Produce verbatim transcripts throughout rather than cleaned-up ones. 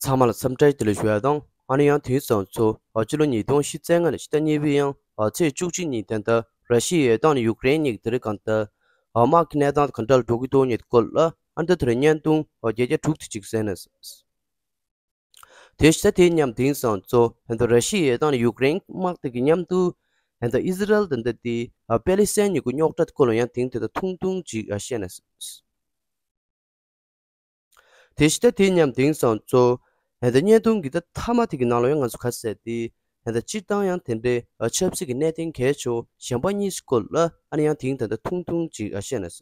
ཚང་མ་ལ་འཚམས་འདྲི་བདེ་ལེགས་ཞུ་ཡ་དང་། ཨ་ནི་ཡང་དེང་སང་ཚོ་ཨ་སྤྱི་ལོ་ཉིས་སྟོང་ཉི་ཤུ་རྩ་ལྔ་ནས་ཕྱི་ཟླ་གཉིས་པའི་ཡང་ཨ་ཚེས་བཅུ་གཅིག་ཉིན་དེ་འདྲ་ར་ཤི་ཡའི་དང་ནི་ཡུཀ་རེན་གཉིས་ཀྱི་དེ་རིང་གང་ལྟར་ཨ་དམག་གི་གནས་སྟངས་གང་འདྲ་འགྲོ་གི་འདུག་ཉིད་སྐོར་ལ་ཨ་འདི་དེར་བརྙན་ཐུང་ཨ་བརྒྱ་ཆ་དྲུག་དེ་ཅིག་གསན་ནས། དེ་ཤ་དེ་མཉམ་དེང་སང་ཚོ་ཧན་ཏོ་ར་ཤི་ཡའི་དང་ནི་ཡུཀ་རེན་དམག་དེ་གི་མཉམ་དུ་ཧན་ཏོ་ཨི་ཟི་རལ་དེ་འདྲ་དེ་ཨ་པེ་ལི་སི་ཐན་གཉིས་ཀྱི་རྙོག་དྲ་སྐོར་ལ་ཡང་དེང་དེ་ད་ཐུང་ཐུང་ཅིག་ཨ་བཤད་ནས། དེ་ཤ་དེ་མཉམ་དེང་སང་ཚོ་ཧན་ཏོ་བརྙན་ཐུང་གི་ད་མཐའ་མ་དེ་གི་ནང་ལ་ཡང་ང་ཚོ་ག་ཟེར་དེ་ཧན་ཏོ་སྤྱིར་བཏང་ཡང་དེ་འདྲའི་ཨ་ཆབ་སྲིད་ཀྱི་གནད་དོན་གལ་ཆེ་གཞན་པ་གཉིས་སྐོར་ལ་ཨ་ནི་ཡང་དེང་དེ་ད་ཐུང་ཐུང་ཅིག་ཨ་བཤད་ནས།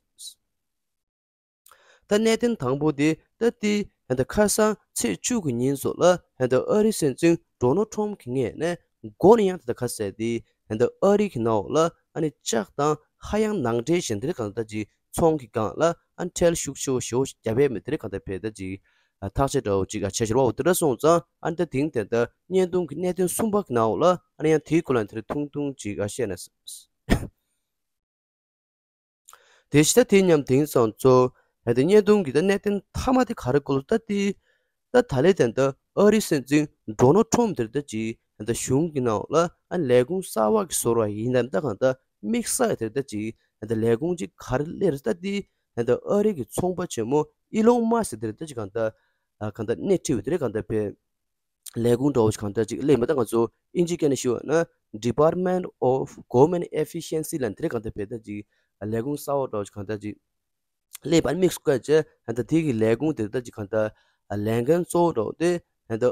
ད་གནད་དོན་དང་པོ་དེ་ད་ལྟའི་ཧན་ཏོ་ཁ་སང་ཚེས་བཅུ་གི་ཉིན་སོགས་ལ་ཧན་ཏོ་ཨ་རིའི་སྲིད་འཛིན་ཌོ་ནལ་ཁྲོམ་གྱི་ངོས་ནས་མགོ་ནས་ཡང་ད་ལྟ་ཁ་གསལ་དེ་ཧན་ཏོ་ཨ་རི་གི་ནང་ལ་ཨ་ནི་ལྕགས་དང་ཧ་ཡང་ནང་འདྲེན་བཞིན་དེ་རིགས་གང་ལྟར་ཅིག་ཚོང་གི་སྒང་ལ་ཨ་ནི་ཁྲལ་ཤུགས་ཆེ་བོ་ཞེ་བོ་ཞིག་བརྒྱབ་པས་མི་དེ་རིགས་གང་ལྟར་བས་ད་ཅིག་ཐག་གཅོད་འདྲ་བོ་ཅིག་བྱས་ཤར་བའོ། དེ་འདྲ་སོང་ཙང་ཨ་ནི་ད་དེང་དེ་ད་བརྙན་ཐུང་གི་གནད་དོན་གསུམ་པ་གི་ནང་ལ་ཨ་ནི་ཡང་དེའི་སྐོར་ལ་དེ་རིགས་ཐུང་ཐུང་ཅིག་བཤད་ནས། དེ་ཤ་དེ་མཉམ་དེང་སང་ཚོ་ཧན་ཏོ་བརྙན་ཐུང་གི་ད་གནད་དོན་མཐའ་མ་དེ་ག་རེ་སྐོར་ལ་ད་དེ་ད་ད་ལས་དེ་འདྲ་ཨ་རིའི་སྲིད་འཛིན་ཌོ་ནལ་ཁྲོམ་དེར་ད་ཅིག་ཧན་ཏོ་གཞུང་གི་ནང་ལ་ཨ་ལས་ཁུངས་གསར་བ་གི་བཟོ་ར་ཡིན་ནམ་ད་གང་ལྟར་དམིགས་བསལ་དེར་ད་ཅིག་ཧན་ཏོ་ལས་ཁུངས་ཅིག་ག་རེ་སླེབས་རེད། ད་དེ་ཧན་ཏོ་ཨ་རི་གི་ཚོང་པ་ཆེན་མོ་ཨི་ལོན་མཱ་སི་དེར་ད་ཅིག་གང་ལྟར་ཨ་གང་ལྟར་སྣེ་ཁྲིད་པ་དེ་རེད། གང་ལྟར་བས། ལས་ཁུངས་འདྲ་བོ་ཞིག་གང་ལྟར་ཅིག་སླེབས་མ་ད་ང་ཚོ་ཨིན་ཇི་སྐད་ནས་ཞུ་བ་ན་Department of Government Efficiency ལབ་དེ་རིགས་གང་ལྟར་བས་ད་ཅིག་ལས་ཁུངས་གསར་བ་འདྲ་བོ་ཞིག་གང་ལྟར་ཅིག་སླེབས་པ་དམིགས་སུ་བཀར་བྱས་ད་དེ་གི་ལས་ཁུངས་དེ་ད་ཅིག་གང་ལྟར་ལས་འགན་གཙོ་བོ་འདྲ་བོ་དེ་ད་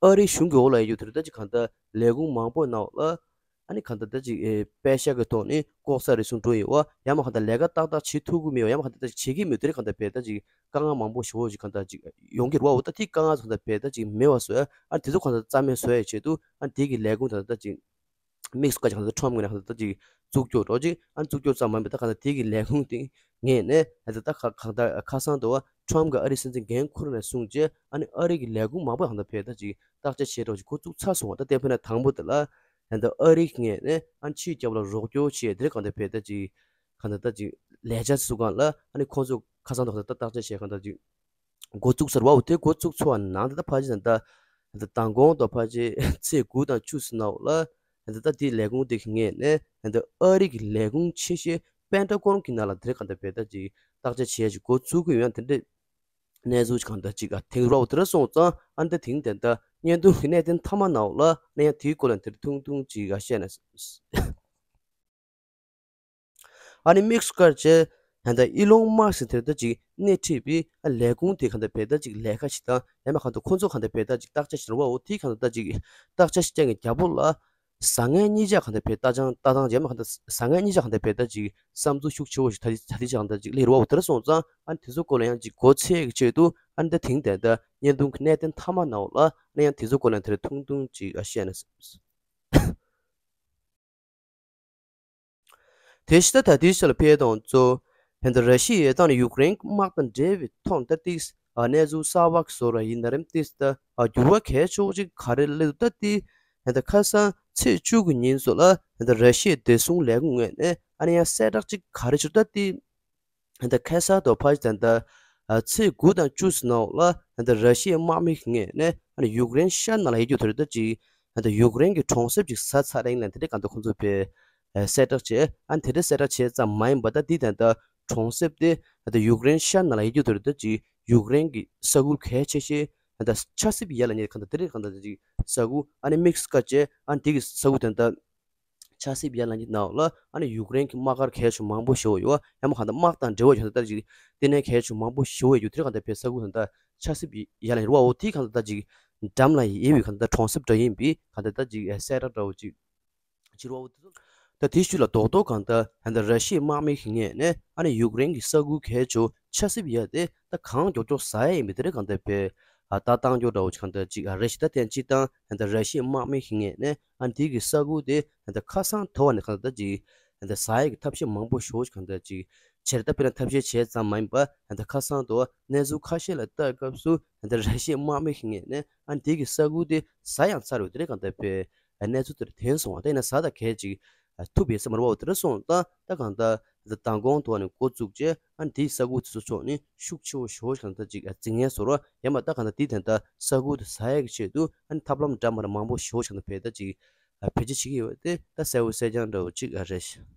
ཨ་རིའི་གཞུང་གི་འོག་ལ་ཡོད་རྒྱུ་དེ་ད་ཅིག་གང་ལྟར་ལས་ཁུངས་མང་པོ་ནང་ལ་ཨ་ནི་གང་ལྟར་ད་ཅིག་ཨེ་པེ་ཤ་གི་ཐོག་ནས་ལྐོག་ཟ་རེ་ཟུང་འགྲོ་ཡོད་བ། ཡང་མ་གང་ལྟར་ལས་ཀ་ཏག་ཏག་བྱེད་ཐུབ་ཀྱི་མེད་བ། ཡང་མ་གང་ལྟར་ད་ཅིག་བྱེད་ཀྱི་མེད་དེ་རིགས་གང་ལྟར་བས་ད་ཅིག་དཀའ་ངལ་མང་པོ་ཞེ་བོ་ཞིག་གང་ལྟར་ཅིག་ཡོང་གི་རེད་བ། འོ་ད་དེ་དཀའ་ངལ་གང་ལྟར་བས་ད་ཅིག་མེད་པ་བཟོ་ཡ། ཨ་དེ་ཚོ་གང་ལྟར་རྩ་མེད་བཟོ་ཡའི་ཆེད་དུ་ཨ་དེ་གི་ལས་ཁུངས་དང་ད་ཅིག་དམིགས་སུ་བཀར་ཅིག་གང་ལྟར་ཁྲོམ་གི་ནས་གང་ལྟར་ད་ཅིག་བཙུགས་སྐྱོ་འགྲོ་ཅིག་ཨ་བཙུགས་སྐྱོ་ཙམ་མ་ཡིན་པ་ད་གང་ལྟར་དེ་གི་ལས་ཁུངས་དེ་ངས་ནས་ཨ་ད་ད་ག་གང་ལྟར་ཁ་སང་དུ་བ་ཁྲོམ་གི་ཨ་རིའི་སྲིད་འཛིན་འགན་འཁུར་ནས་བཟུང་རྗེས་ཨ་ནི་ཨ་རི་གི་ལས་ཁུངས་མང་པོ་གང་ལྟར་བས་ད་ཅིག་བརྟག་དཔྱད་བྱེད་འགྲོ་ཅིག་འགོ་བཙུགས་ཚར་སོང་བ། ད་དེ་དཔེར་ན་དང་པོ་དེ་ལ་ཨ་ད་ཨ་རི་གི་ངོས་ནས་ཨ་ནི་ཕྱིའི་རྒྱལ་ཁབ་ལ་རོགས་སྐྱོར་བྱེད་དེ་རིགས་གང་ལྟར་བས་ད་ཅིག་གང་ལྟར་ད་ཅིག་ལས་འཆར་སུ་གང་ལ་ཨ་ནི་ཁོང་ཚོ་ཁ་སང་དུ་གང་ལྟར་བརྟག་དཔྱད་བྱས་གང་ལྟར་ཅིག་འགོ་བཙུགས་ཚར་བ། འོ་དེ་འགོ་བཙུགས་ཚར་བ་ནང་དེ་ད་ཕལ་ཆེར་ད་ད་མདང་དགོང་དང་ཕལ་ཆེར་ཚེས་དགུ་དང་བཅུ་ཙམ་ནང་ལ་ད་ད་དེའི་ལས་ཁུངས་དེ་གི་ངོས་ནས་ད་ཨ་རི་གི་ལས་ཁུངས་ཆེ་ཤོས་པེན་ཊ་གོན་གྱི་ནང་ལ་དེ་རིགས་གང་ལྟར་བས་ད་ཅིག་བརྟག་དཔྱད་བྱས་ཅིག་འགོ་བཙུགས་ཀྱི་ཡོད། དེ་འདྲས་གནས་ཚུལ་གང་ལྟར་ཅིག་ཨ་ཐེངས་རོགས་དེ་ར་སོང་ཙང་ཨ་འདི་ཐེངས་དེ་འདྲ་བརྙན་ཐུང་གི་གནད་དོན་མཐའ་མ་ནང་ལ་ནས་ཡང་དེའི་སྐོར་ལ་དེར་ཐུང་ཐུང་ཅིག་ཨ་བཤད་ནས། ཨ་ནི་དམིགས་སུ་བཀར་བྱས་ད་ལྟ་ཨི་ལོན་མཱ་སི་དེར་ད་ཅིག་སྣེ་ཁྲིད་པའི་ཨ་ལས་ཁུངས་དེ་གང་ལྟར་བས་ད་ཅིག་ལས་ཀ་ཞིག་དང་ཡང་མ་གང་ལྟར་ཁོང་ཚོ་གང་ལྟར་བས་ད་ཅིག་བརྟག་དཔྱད་ཞིག་རེད་བ། འོ་དེ་གང་ལྟར་ད་ཅིག་བརྟག་དཔྱད་ཞིག་བྱས་ནས་རྒྱལ་པོ་ལ་བཟང་ངན་གཉིས་ཆ་གང་ལྟར་བས་ལྟ་སྟངས་ལྟ་སྟངས་རྗེས་མ་གང་ལྟར་བཟང་ངན་གཉིས་ཆ་གང་ལྟར་བས་ད་ཅིག་བསམ་ཚུལ་ཤུགས་ཆེ་བོ་ཞིག་ད་ད་ལྟ་ཅིག་གང་ལྟར་ཅིག་སླེབས་རེད་བ། འོ་དེ་འདྲ་སོང་ཙང་ཨ་ནི་དེ་ཚོ་སྐོར་ལ་ཡང་ཅིག་གོ་ཚད་ཀྱི་ཆེད་དུ་ཨ་ནི་ད་ཐེངས་དེ་འདྲ་བརྙན་ཐུང་གི་གནད་དོན་མཐའ་མ་ནང་ལ་ཨ་ནི་ཡང་དེ་ཚོ་སྐོར་ལ་དེར་ཐུང་ཐུང་ཅིག་ཨ་བཤད་ནས། དེ་ཤི་ད་ད་དེའི་ཤ་ལ་ཕེ་དང་ཚོ་ཧན་ད་ར་ཤི་ཡའི་ཏང་ནི་ཡུཀ་རེན་དམག་དང་འབྲེལ་བའི་ཐོག་ད་ཏིས་ཨ་གནས་ཚུལ་གསར་བ་བཟོ་ར་ཡིན་ན་རིམ་ཏིས་ད་ཨ་འགྱུར་བ་གལ་ཆེ་བོ་ཅིག་ག་རེ་སླེབས་འདུག་ད་ཏི་ཧན་ད་ཁ་སང་ཚེས་བཅུ་གི་ཉིན་སོགས་ལ་ཧན་ད་ར་ཤི་ཡའི་བདེ་སྲུང་ལས་ཁུངས་ངོས་ནས་ཨ་ནི་ཡང་གསལ་བསྒྲགས་ཅིག་ག་རེ་བྱུང་ད་ཏི། ད་ཁ་སང་དུ་ཕ་ད་ད་ཚེས་དགུ་དང་བཅུ་ཙམ་ནང་ལ་ད་ར་ཤི་ཡའི་དམག་མི་ངོས་ནས་ཡུཀ་རེན་ཤར་ནང་ལ་ཡོད་རྒྱུ་དེ་རེད། ད་ཅིག་ད་ཡུཀ་རེན་གྱི་གྲོང་གསེབ་ཅིག་ཟ་ཚར་ཡིན་ལ་དེ་འདྲའི་གང་དུ་ཁོང་ཚོ་བས་གསལ་བསྒྲགས་བྱས། ཨ་དེ་འདྲའི་གསལ་བསྒྲགས་བྱས་ཙམ་མ་ཡིན་པ་ད་འདི་ད་ད་གྲོང་གསེབ་དེ་ད་ཡུཀ་རེན་ཤར་ནང་ལ་ཡོད་རྒྱུ་དེ་རེད། ད་ཅིག་ཡུཀ་རེན་གྱི་ས་ཁུལ་གལ་ཆེ་ཤོས་ད་ཆབ་སྲིད་ཡར་ལ་ཉེ་གང་ད་དེ་འདྲའི་གང་ད་ཅིག་ས་ཁུལ་ཨ་ནི་དམིགས་སུ་བཀར་བྱས་ཨ་འདི་གི་ས་ཁུལ་དེ་ད། ཆབ་སྲིད་ཡར་ལངས་ཀྱི་ནང་ལ་ཨ་ནི་ཡུཀ་རེན་གྱི་དམག་སྒར་གལ་ཆེ་མང་པོ་ཞིག་ཡོད། ཡང་མ་གང་ལྟར་དམག་དང་འབྲེལ་བ་ཡོད་ན་ད་ཅིག་ལྟེ་གནས་གལ་ཆེ་མང་པོ་ཞིག་ཡོད། དེ་གང་ལྟར་བས་ས་ཁུལ་གང་ལྟར་ཆབ་སྲིད་ཡར་ལངས་རུ་བ་འོ་དེ་གང་ལྟར་ད་ཅིག་འགྲམ་ལ་ཡོད་པའི་གང་ལྟར་གྲོང་གསེབ་འདྲ་ཡིན་པའི་གང་ལྟར་ད་ཅིག་གསལ་བསྒྲགས་འདྲ་བོ་ཅིག་ཕྱིར་བ་འོ་དེ་ཚོ་ད་དེ་ཤུལ་ལ་རྡོག་རྡོག་གང་ལྟར་གང་ལྟར་ར་ཤི་ཡའི་དམག་མི་གི་ངོས་ནས་ཨ་ནི་ཡུཀ་རེན་གྱི་ས་ཁུལ་གལ་ཆེ་ཆབ་སྲིད་ཡར་དེ་ད་གང་མགྱོགས་མགྱོགས་ཟ་ཡ་ཡིན་པའི་དེ་རེད་གང་ལྟར་བས་ཨ་ལྟ་སྟངས་སྐྱོ་འདྲ་བོ་ཅིག་གང་ལྟར་ཅིག་ཨ་རེ་ཞིག་ད་བསྟན་ཅིག་དང་གང་ལྟར་ར་ཤི་ཡའི་དམག་མི་གི་ངོས་ནས། ཨ་འདི་གི་ས་ཁུལ་དེ་ད་ཁ་སང་དོ་བ་ནས་གང་ལྟར་ཅིག་ད་ཟ་ཡ་གི་ཐབས་ཤེས་མང་པོ་ཞིག་གང་ལྟར་ཅིག་བྱས་རེད། ད་དཔེར་ན་ཐབས་ཤེས་བྱས་ཙམ་མ་ཡིན་པ་ད་ཁ་སང་དོ་བ་གནས་ཚུལ་ཁ་ཤས་ལ་ལྟ་སྐབས་སུ་ད་ར་ཤི་ཡའི་དམག་མི་ཞིག་ངོས་ནས་ཨ་འདི་གི་ས་ཁུལ་དེ་ཟ་ཡང་ཚར་བའི་དེ་རེད་གང་ལྟར་བས་གནས་ཚུལ་དེར་ཐོན་སོང་བ། ད་ཡིན་ན་ཟ་ད་གས་ཅིག་ཐུབ་པའི་ས་མ་རུ་བ་དེ་ར་སོང་ད་ད་གང་ལྟར་ ད་མདང་དགོང་དུ་ནས་འགོ་བཙུགས་རྗེས་ཨ་ནི་དེའི་ས་ཁུལ་དེ་ཚོ་ཕྱོགས་ནས་ཤུགས་ཆེ་བོ་ཞེ་བོ་ཞིག་ད་ལྟ་ཅིག་འཛིང་ངན་བཟོ་ར་ཡང་མ་ད་གང་ལྟར་དེའི་དོན་དག་ས་ཁུལ་དེ་ཟ་ཡག་གི་ཆེད་དུ་ཨ་ནི་ཐབས་ལམ་འདྲ་མ་འདྲ་མང་པོ་ཞེ་བོ་ཞིག་ད་ལྟ་ཕལ་ཆེར་བྱེད་ཀྱི་ཡོད་དེ་ད་གསལ་བོ་གསལ་རྐྱང་འདྲ་བོ་ཅིག་རེད།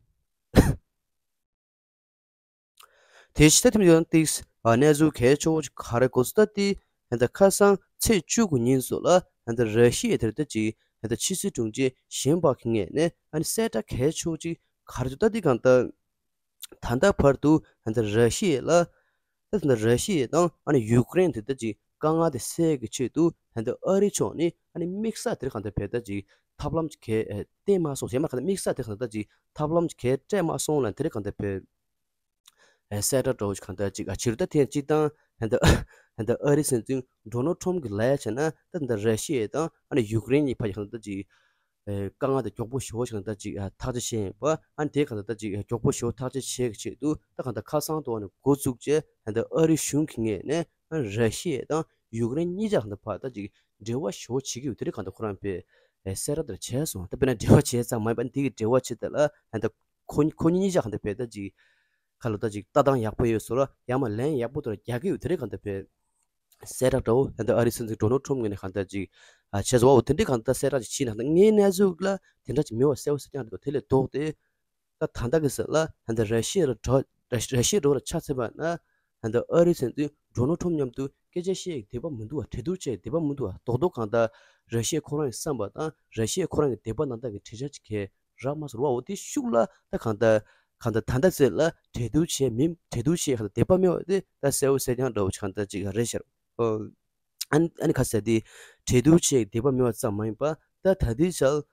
དེ་ཕྱི་ད་ཐིམ་ཡོང་ཏིགས་གནས་ཚུལ་གལ་ཆེ་བོ་ཅིག་ག་རེ་གོ་སོང་ད་དེ་ད་ཁ་སང་ཚེས་བཅུ་དགུ་ཉིན་སོགས་ལ་ད་ར་ཤི་ཡའི་དེར་ད་ཅིག་ད་ཕྱི་སྲིད་དྲུང་ཆེ་ཞེན་པ་གི་ངོས་ནས་ཨ་ནི་གསལ་བསྒྲགས་གལ་ཆེ་བོ་ཅིག་ག་རེ་ད་དེ་གང་ལྟར། ད་ལྟ་བར་དུ་ད་ལྟ་ར་ཤི་ཡ་ལ་ད་ལྟ་ར་ཤི་ཡ་དང་ཨ་ནི་ཡུཀ་རེན་དེ་ད་ཅིག་དཀའ་ངལ་དེ་སེལ་གྱི་ཆེད་དུ་ད་ལྟ་ཨ་རི་ཕྱོགས་ནས་ཨ་ནི་དམིགས་བསལ་དེར་གང་ལྟར་བས་ད་ཅིག་ཐབས་ལམ་ཅིག་གས་བསྟན་མ་སོང་ཞེས་མ་གང་ལྟར་དམིགས་བསལ་དེར་གང་ལྟར་ད་ཅིག་ཐབས་ལམ་ཅིག་གས་སྤྲད་མ་སོང་ལ་དེར་གང་ལྟར་བས་གསལ་བསྒྲགས་འདྲ་བོ་ཞིག་གང་ལྟར་ཅིག་ཨ་ཕྱིར་ད་ཐེངས་གཅིག་དང་ད་ལྟ་ད་ལྟ་ཨ་རི་སྲིད་འཛིན་ཌོ་ནལ་ཊམ་གྱི་ལས་བྱས་ན་ད་ལྟ་ར་ཤི་ཡ་དང་ཨ་ནི་ཡུཀ་རེན་གཉིས་བར་གྱི་གང་ལྟར་ཅིག་དཀའ་ངལ་དེ་མགྱོགས་པོ་ཞེ་བོ་ཞིག་ད་ཅིག་ཐག་གཅོད་བྱས་ཡིན་པ། ཨ་ནི་དེ་གང་ལྟར་ད་ཅིག་མགྱོགས་པོ་ཞེ་བོ་ཐག་གཅོད་བྱེད་ཀྱི་ཆེད་དུ་ད་གང་ལྟར་ཁ་སང་དུ་ནས་འགོ་བཙུགས་རྗེས་ད་ལྟ་ཨ་རི་གཞུང་གི་ངོས་ནས་ཨ་ར་ཤི་ཡ་དང་ཡུཀ་རེན་གཉིས་ཆ་གང་ལྟར་བར་ད་ཅིག་འབྲེལ་བ་ཞེ་བོ་བྱེད་ཀྱི་ཡོད་དེ་རིགས་གང་ལྟར་ཁོ་རང་པས་གསལ་བསྒྲགས་དེ་བྱས་སོང་། ད་དཔེར་ན་འབྲེལ་བ་བྱས་ཙང་མ་ཡིན་པ་ནི་དེ་གི་འབྲེལ་བ་བྱེད་དེ་ལ་ད་ལྟ་ཁོ་ཁོ་གཉིས་གཉིས་ཆ་གང་ལྟར་བས་ད་ཅིག་ཁ་ལོ་ད་ཅིག་ལྟ་སྟངས་ཡག་པོ་ཡོད་སོ་ར་ཡང་མ་ལན་ཡག་པོ་དེ་རྒྱག་གི་ཡོད་དེ་རིགས་གང་ལྟར་བས། གསལ་བསྒྲགས་འདྲ་བོ་ད་ལྟ་ཨ་རི་སྲིད་འཛིན་ཌོ་ནལ་ཊམ་ངོས་ནས་གང་ལྟར་ཅིག་ཨ་བྱས་སོ་བ་འོ་དེ་འདྲའི་གང་ལྟར་གསལ་བསྒྲགས་ཅིག་བྱས་ན་ད་ངའི་གནས་ཚུལ་ལ་དེ་འདྲ་ཅིག་མེད་པ་གསལ་པོ་གསལ་རྐྱང་རེད་པ། དེ་ལས་ལྡོག་སྟེ་ད་ད་ལྟ་གི་ཟེར་ལ་ད་ལྟ་ར་ཤི་ཡ་ལ་འགྲོ་ར་ཤི་ཡ་འགྲོ་ལ་ཆ་མཚོན་པ་ན་ད་ལྟ་ཨ་རི་སྲིད་འཛིན་ཌོ་ནལ་ཊམ་མཉམ་དུ་སྐད་ཆ་བཤད་ཡག་འདོད་པ་མི་འདུག་བ། གྲོས་བསྡུར་བྱེད་ཡག་འདོད་པ་མི་འདུག་བ། རྡོག་རྡོག་གང་ལྟར་ར་ཤི་ཡ་ཁོ་རང་གི་བསམ་པ་དང་ར་ཤི་ཡ་ཁོ་རང་གི་འདོད་པ་ནང་ལྟར་གྱི་གྲོས་འཆར་ཅིག་གས་རག་མ་སོང་བ། འོ་དེ་ཤུགས་ལ་ད་གང་ལྟར་གང་ལྟར་ད་ལྟ་ཚེ་ལ་གྲོས་བསྡུར་བྱས་མིན་གྲོས་བསྡུར་བྱས་གང་ལྟར་དད་པ་མེད་པ་དེ་ད་གསལ་པོ་གསལ་རྐྱང་འདྲ་བོ་ཅིག་གང་ལྟར་ཅིག་རེད་ཤག་ཨ་ནི་ཨ་ནི་ཁ་ཟེར་དེ་གྲོས་བསྡུར་བྱས་དད་པ་མེད་པ་ཙམ་མ་ཡིན་པ་ད་ད་ལྟའི་ཆར་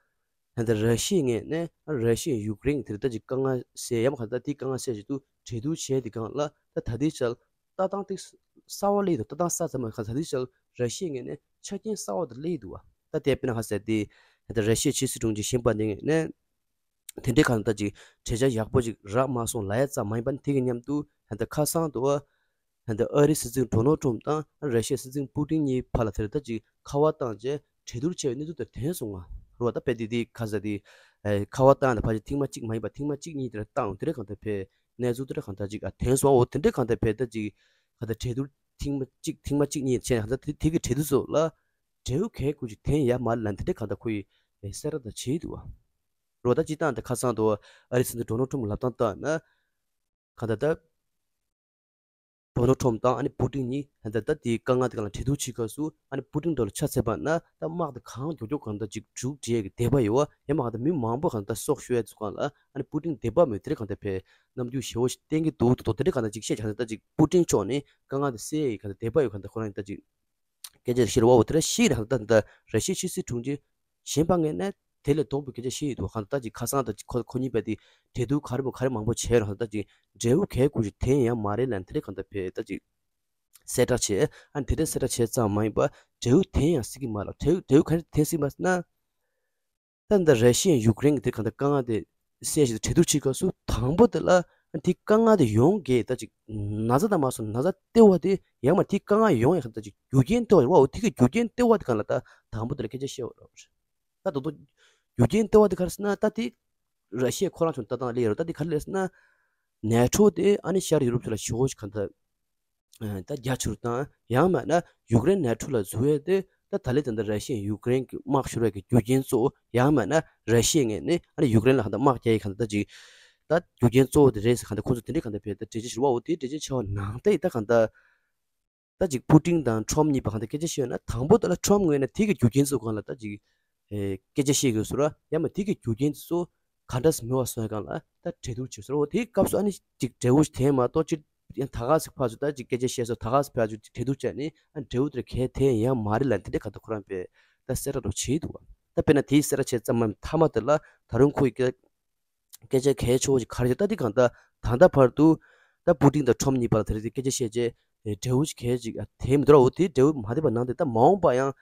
ད་ལྟ་ར་ཤི་ཡའི་ངོས་ནས་ཨ་ར་ཤི་ཡ་ཡུཀ་རེན་དེར་ད་ཅིག་དཀའ་ངལ་སེལ་ཡ་མ་གང་ལྟར་དེའི་དཀའ་ངལ་སེལ་ཆེད་དུ་གྲོས་བསྡུར་བྱས་དེ་གང་ལ་ད་ད་ལྟའི་ཆར་ལྟ་སྟངས་དེ་གསར་པ་སླེབས་འདུག་ལྟ་སྟངས་གསར་ཙམ་མ་གང་ད་ལྟའི་ཆར་ར་ཤི་ཡའི་ངོས་ནས་ཆ་རྐྱེན་གསར་པ་དེ་སླེབས་འདུག་བ། ད་དེ་དཔེར་ན་ཁ་ཟེར་དེ་ད་ལྟ་ར་ཤི་ཡའི་ཕྱི་སྲིད་དྲུང་ཆེ་ཞེན་པ་ནི་ངོས་ནས། དེ་འདྲའི་གང་ལྟར་ཅིག་གྲོས་འཆར་ཡག་པོ་ཅིག་རག་མ་སོང་ལབ་ཡ་ཙམ་མ་ཡིན་པ་ནི་དེ་གི་མཉམ་དུ་ད་ལྟ་ཁ་སང་དུ་ད་ལྟ་ཨ་རི་སྲིད་འཛིན་ཌོ་ནལ་ཊམ་དང་ར་ཤི་ཡའི་སྲིད་འཛིན་པུ་ཏིན་གཉིས་བར་ལ་དེར་ད་ཅིག་ཁ་པར་བཏང་རྗེས་གྲོས་བསྡུར་བྱས་པའི་གནས་ཚུལ་དེ་ཐོན་སོང་ང་། རེད་བ། ད་དཔེ་དེ་དེ་ཁ་ཟེར་དེ་ཁ་པར་བཏང་ཡ་ད་ཕལ་ཆེར་ཐེངས་མ་གཅིག་མ་ཡིན་པ་ཐེངས་མ་གཅིག་གཉིས་དེར་བཏང་དེ་འདྲའི་གང་ལྟར་བས་གནས་ཚུལ་དེ་འདྲ་གང་ལྟར་ཅིག་ཐོན་སོང་ང་། འོ་དེ་འདྲའི་གང་ལྟར་བས་ད་ཅིག་གང་ལྟར་གྲོས་བསྡུར་ཐེངས་མ་གཅིག་ཐེངས་མ་གཅིག་གཉིས་བྱས་ན་གང་ལྟར་དེ་དེ་གི་གྲོས་བསྡུར་སོགས་ལ་འབྲས་བུ་གལ་ཁུར་ཅིག་ཐོན་ཡ་མ་རེད་ལབ་དེ་འདྲའི་གང་ལྟར་ཁོ་ཡིས་གསལ་བསྒྲགས་དེ་བྱས་འདུག་བ། རེད་བ། ད་སྤྱིར་བཏང་དེ་ཁ་སང་དུ་ཨ་རི་སྲིད་འཛིན་ཌོ་ནལ་ཊམ་གྱི་ལབ་སྟངས་ལྟར་ན། གང་ལྟར་ད། ཌོ་ནལ་ཊམ་དང་ཨ་ནི་པུ་ཏིན་གཉིས་གང་ལྟར་ད་དེའི་དཀའ་ངལ་དེ་གང་ལ་གྲོས་བསྡུར་བྱེད་སྐབས་སུ་ཨ་ནི་པུ་ཏིན་འགྲོ་ལ་ཆ་མཚོན་པ་ན་ད་དམག་དེ་གང་མགྱོགས་མགྱོགས་གང་ལྟར་ཅིག་འཇུག་བྱེད་ཀྱི་འདོད་པ་ཡོད་བ། ཡང་མ་གང་ལྟར་མི་མང་པོ་གང་ལྟར་སྲོག་ཤོར་ཡ་ཚུལ་གང་ལ་ཨ་ནི་པུ་ཏིན་འདོད་པ་མེད་དེ་རེད། གང་ལྟར་བས་རྣམ་འགྱུར་ཞེ་བོ་ཞིག་བསྟན་གྱི་འདུག་འདུག་དེ་འདྲ་གང་ལྟར་ཅིག་བཤད་ཀྱང་ད་ཅིག་པུ་ཏིན་ཕྱོགས་ནས་དཀའ་ངལ་དེ་སེལ་ཡ་གང་ལྟར་འདོད་པ་ཡོད། གང་ལྟར་ཁོ་རང་ད་ཅིག་སྐད་ཆ་བཤད་རེད་བ། འོ་དེ་འདྲ་ཞིག་རེད། ད་ལྟ་ར་ཤི་ཡའི་ཕྱི་སྲིད་དྲུང་ཆེ་ཞེན་པ་ངོས་ནས་དེ་ལས་ལྡོག་པའི་སྐད་ཆ་བཤད་ཡོད་འདུག་གང་ལྟར་ཅིག་ཁ་སང་ད་ཅིག་ཁོ་ཁོ་གཉིས་བར་དེ་གྲོས་བསྡུར་ག་རེ་མོ་ག་རེ་མང་པོ་བྱས་རུང་ད་ཅིག་འབྲས་བུ་གལ་ཁུར་ཅིག་ཐོན་ཡ་མ་རེད་ལབ་དེ་འདྲ་གང་ལྟར་བས་ད་ཅིག་གསལ་བསྒྲགས་བྱས། ཨ་ནི་དེ་འདྲ་གསལ་བསྒྲགས་བྱས་ཙམ་མ་ཡིན་པ་འབྲས་བུ་ཐོན་ཡང་སྲིད་ཀྱི་མ་རེད། འབྲས་བུ་འབྲས་བུ་ག་རེ་ཐོན་སྲིད་པ་ཟེར་ན། ད་ལྟ་ར་ཤི་ཡ་ཡུཀ་རེན་གྱི་དེ་གང་ལྟར་དཀའ་ངལ་དེ་སེལ་ཞིག་ཏུ་གྲོས་བསྡུར་བྱེད་སྐབས་སུ་དང་པོ་དེ་ལ་དེ་དཀའ་ངལ་དེ་ཡོང་གི་ད་ཅིག་ན་ཚ་དང་མ་སོང་ན་ཚ་ལྟེ་བ་དེ་ཡང་མ་དེ་དཀའ་ངལ་ཡོང་ཡག་ད་ཅིག་རྒྱུ་རྐྱེན་ལྟེ་བ་རེད་བ། འོ་དེ་གི་རྒྱུ་རྐྱེན་ལྟེ་བ་དེ་གང་ལ་ད་དང་པོ་དེ་ལ་སྐད་ཆ་བཤད་པ་རེད། ད་དོ་དོ་རྒྱུ་རྐྱེན་ལྟེ་བ་དེ་ག་རེ་ཟེར་ན་ད་དེ་ར་ཤི་ཡ་ཁོ་རང་ཚོ་ལྟ་སྟངས་ལས་རོ་ད་དེ་ག་རེ་ལས་ཟེར་ན་ནེ་ཊོ་དེ་ཨ་ནི་ཤར་ཡུ་རོབ་ཚོ་ལ་ཞེ་པོ་ཞིག་གང་ལྟར། ད་རྒྱ་ཆུར་དང་ཡང་མིན་ན་ཡུཀ་རེན་ནེ་ཊོ་ལ་འཛུལ་ཡས་དེ་ད་ད་ལས་ད་ལྟ་ར་ཤི་ཡས་ཡུཀ་རེན་གྱི་དམག་ཤོར་བའི་གི་རྒྱུ་རྐྱེན་གཙོ་བོ་ཡང་མིན་ན་ར་ཤི་ཡའི་ངོས་ནས་ཨ་ནི་ཡུཀ་རེན་ལ་ཧ་ད་དམག་རྒྱག་ཡས་གང་ལྟར་ཅིག་ད་རྒྱུ་རྐྱེན་གཙོ་བོ་དེ་རེད་ཟེར་གང་ལྟར་ཁོང་ཚོ་དེ་འདྲས་གང་ལྟར་བས་ད་འགྲེལ་བརྗོད་ཞུ་བ་འོ་དེ་འགྲེལ་བརྗོད་བྱ་བ་ནང་བལྟས་ད་གང་ལྟར་ད་ཅིག་པུ་ཏིན་དང་ཁྲོམ་གཉིས་པ་གང་ལྟར་སྐད་ཆ་བཤད་ཡོད་ན་དང་པོ་དེ་ལ་ཁྲོམ་ངོས་ནས་དེ་གི་རྒྱུ་རྐྱེན་གཙོ་བོ་གང་ལ་ད་ཅིག་སྐད་ཆ་བཤད་དགོས་ཟེར་བ་ཡང་མིན་དེ་གི་རྒྱུ་རྐྱེན་གཙོ་བོ་ག་འདྲ་སེ་མི་བ་སོང་ཡ་གང་ལ་ད་གྲོས་བསྡུར་བྱེད་ཟེར་བ་དེའི་སྐབས་སུ་ཨ་ནི་ཅིག་འབྲས་བུ་ཞིག་དེ་མ་གཏོགས་ཅིག་ཡང་ད་ག་ཟིག་ཕར་ཚུར་ད་ཅིག་སྐད་ཆ་བཤད་སོ་ད་ག་ཟིག་ཕར་ཚུར་ཅིག་གྲོས་བསྡུར་བྱས་ནས་ཨ་འབྲས་བུ་དེར་གལ་ཐེ་ཡང་མ་རེད་ལ་འདི་འདྲའི་ག་ད་ཁོ་རང་པས་ད་གསལ་བསྒྲགས་འདྲ་བོ་བྱས་འདུག་བ། ད་དཔེར་ན་དེའི་གསལ་བསྒྲགས་བྱས་ཙམ་མ་མཐའ་མ་དེ་ལ་ད་རུང་ཁོ་ཡི་སྐད་སྐད་ཆ་གལ་ཆེ་བོ་ཞིག་ག་རེ་ད་འདི་གང་ད་ད་ལྟ་བར་དུ་ད་པུ་ཏིན་དང་ཁྲོམ་གཉིས་བར་ལ་དེ་རིང་དེ་སྐད་ཆ་བཤད་རྗེས་འབྲས་བུ་ཞིག་གལ་ཅིག་ཐེ་མི་འདུག་ར། འོ་དེ་འབྲས་བུ་མ་ཐེ་བ་ནང་དེ་ད་མ་འོངས་པ་ཡང་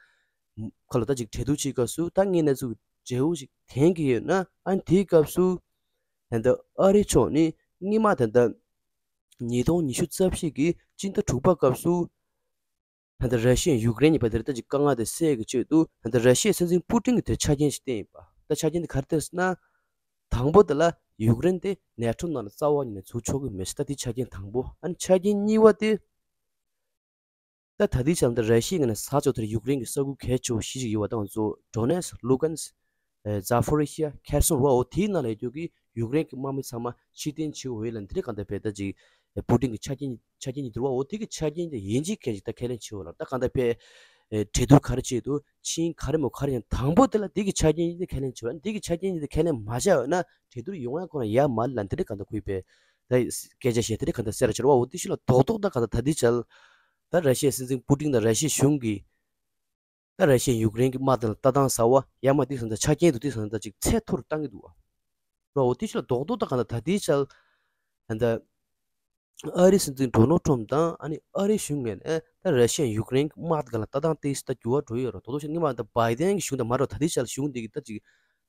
ཁོ་ལ་ད་ཅིག་གྲོས་བསྡུར་བྱེད་སྐབས་སུ་ད་ངས་གནས་ཚུལ་འབྲས་བུ་ཞིག་ཐོན་གྱི་ཡོད་ན་ཨ་ནི་དེའི་སྐབས་སུ་ད་ལྟ་ཨ་རི་ཕྱོགས་ནས་སྔོན་མ་ད་ལྟ་ཉིས་སྟོང་ཉི་ཤུ་རྩ་བཞི་གི་སྤྱི་ཟླ་དྲུག་པ་སྐབས་སུ་ད་ལྟ་ར་ཤི་ཡ་ཡུཀ་རེན་གཉིས་བར་དེར་ད་ཅིག་དཀའ་ངལ་དེ་སེལ་གྱི་ཆེད་དུ་ད་ལྟ་ར་ཤི་ཡའི་སྲིད་འཛིན་པུ་ཏིན་གྱིས་དེར་ཆ་རྐྱེན་ཞིག་བསྟན་ཡིན་པ། ད་ཆ་རྐྱེན་དེ་ག་རེ་བསྟན་ཟེར་ན། དང་པོ་དེ་ལ་ ཡུཀ་རེན་དེ་ནེ་ཊོ་ནང་ལ་རྩ་བ་ཉིད་ནས་འཛུལ་ཆོག་གི་མེད་ཟེར། ད་དེ་ཆ་རྐྱེན་དང་པོ། ཨ་ནི་ཆ་རྐྱེན་གཉིས་པ་དེ། ད་ད་ལྟའི་ཆར་ད་ར་ཤི་ཡའི་ངོས་ནས་ཟ་ཆོག་དེར་ཡུཀ་རེན་གྱི་ས་ཁུལ་གལ་ཆེ་བ་བཞི་ཞིག་ཡོད་པ་དང་གཙོ་བོ་ཌོ་ནེ་སི་ཀི། ལུ་གན་སི་ཀི། ཨེ། ཛ་ཕོ་རི་ཤི་ཡ། ཁེར་སོན་རུ་བ། འོ་དེའི་ནང་ལ་ཡོད་རྒྱུ་གི་ཡུཀ་རེན་གྱི་དམག་མི་ཚང་མ་ཕྱིར་འཐེན་བྱེད་འོས་ལ་འདི་རེད། གང་ལྟར་བས་ད་ཅིག་ཨེ། པུ་ཏིན་གྱི་ཆ་རྐྱེན་ཆ་རྐྱེན་གཉིས་འདུག་བ། འོ་དེ་གི་ཆ་རྐྱེན་དེ་ཡིན་གཅིག་མིན་གཅིག་ད་ཁས་ལེན་བྱེད་འོས་ལ། ད་གང་ལྟར་བས་ཨེ། གྲོས་བསྡུར་ག་རེ་བྱེད་དུ་ཕྱིན་ག་རེ་མོ་ག་རེ་ཡང་དང་པོ་དེ་ལ་དེ་གི་ཆ་རྐྱེན་གཉིས་དེ་ཁས་ལེན་བྱེད་འོས། དེ་གི་ཆ་རྐྱེན་གཉིས་དེ་ཁས་ལེན་མ་བྱས་འོས་ན་གྲོས་བསྡུར་ཡོང་ཡ་ཁོ་རང་ཡ་མ་ལ་འདི་རེད། གང་ལྟར་ཁོས་བས་ད་སྐད་ཆ་བཤད་དེ་རེད། གང་ལྟར་གསལ་ར་ཆེ་རུ་བ། འོ་དེ་ཤུགས་ལ་རྡོག་རྡོག་ད་གང་ལྟར་ད་དེ་ཆ་ལ། ད་ར་ཤི་ཡའི་སྲིད་འཛིན་པུ་ཏིན་དང་ར་ཤི་ཡའི་གཞུང་གིས་ད་ར་ཤི་ཡས་ཡུཀ་རེན་གྱི་དམག་དེ་ལ་ལྟ་སྟངས་ཟ་བ་ཡ་མ་དེ་སང་ད་ཆ་རྐྱེན་དུ་དེ་སང་ད་ཅིག་ཚད་མཐོ་རུ་བཏང་གི་འདུག་བ། རོ་འོ་དེ་ཤུགས་ལ་རྡོག་རྡོག་ད་གང་ལྟར་ད་དེ་ཆ་ལ་ད་ད་ཨ་རིའི་སྲིད་འཛིན་ཌོ་ནལ་ཊམ་དང་ཨ་ནི་ཨ་རིའི་གཞུང་ངོས་ནས་ད་ར་ཤི་ཡས་ཡུཀ་རེན་གྱི་དམག་དེ་ག་ལ་ལྟ་སྟངས་དེ་ད་འགྱུར་བ་འགྲོ་ཡོད་རོ། རྡོག་རྡོག་ཤིག་སྔོན་མ་ད་བྷའི་ཌེན་གྱི་གཞུང་དང་མ་འགྲོ། ད་དེ་ཆ་ལ་གཞུང་དེ་གི་ད་ཅིག་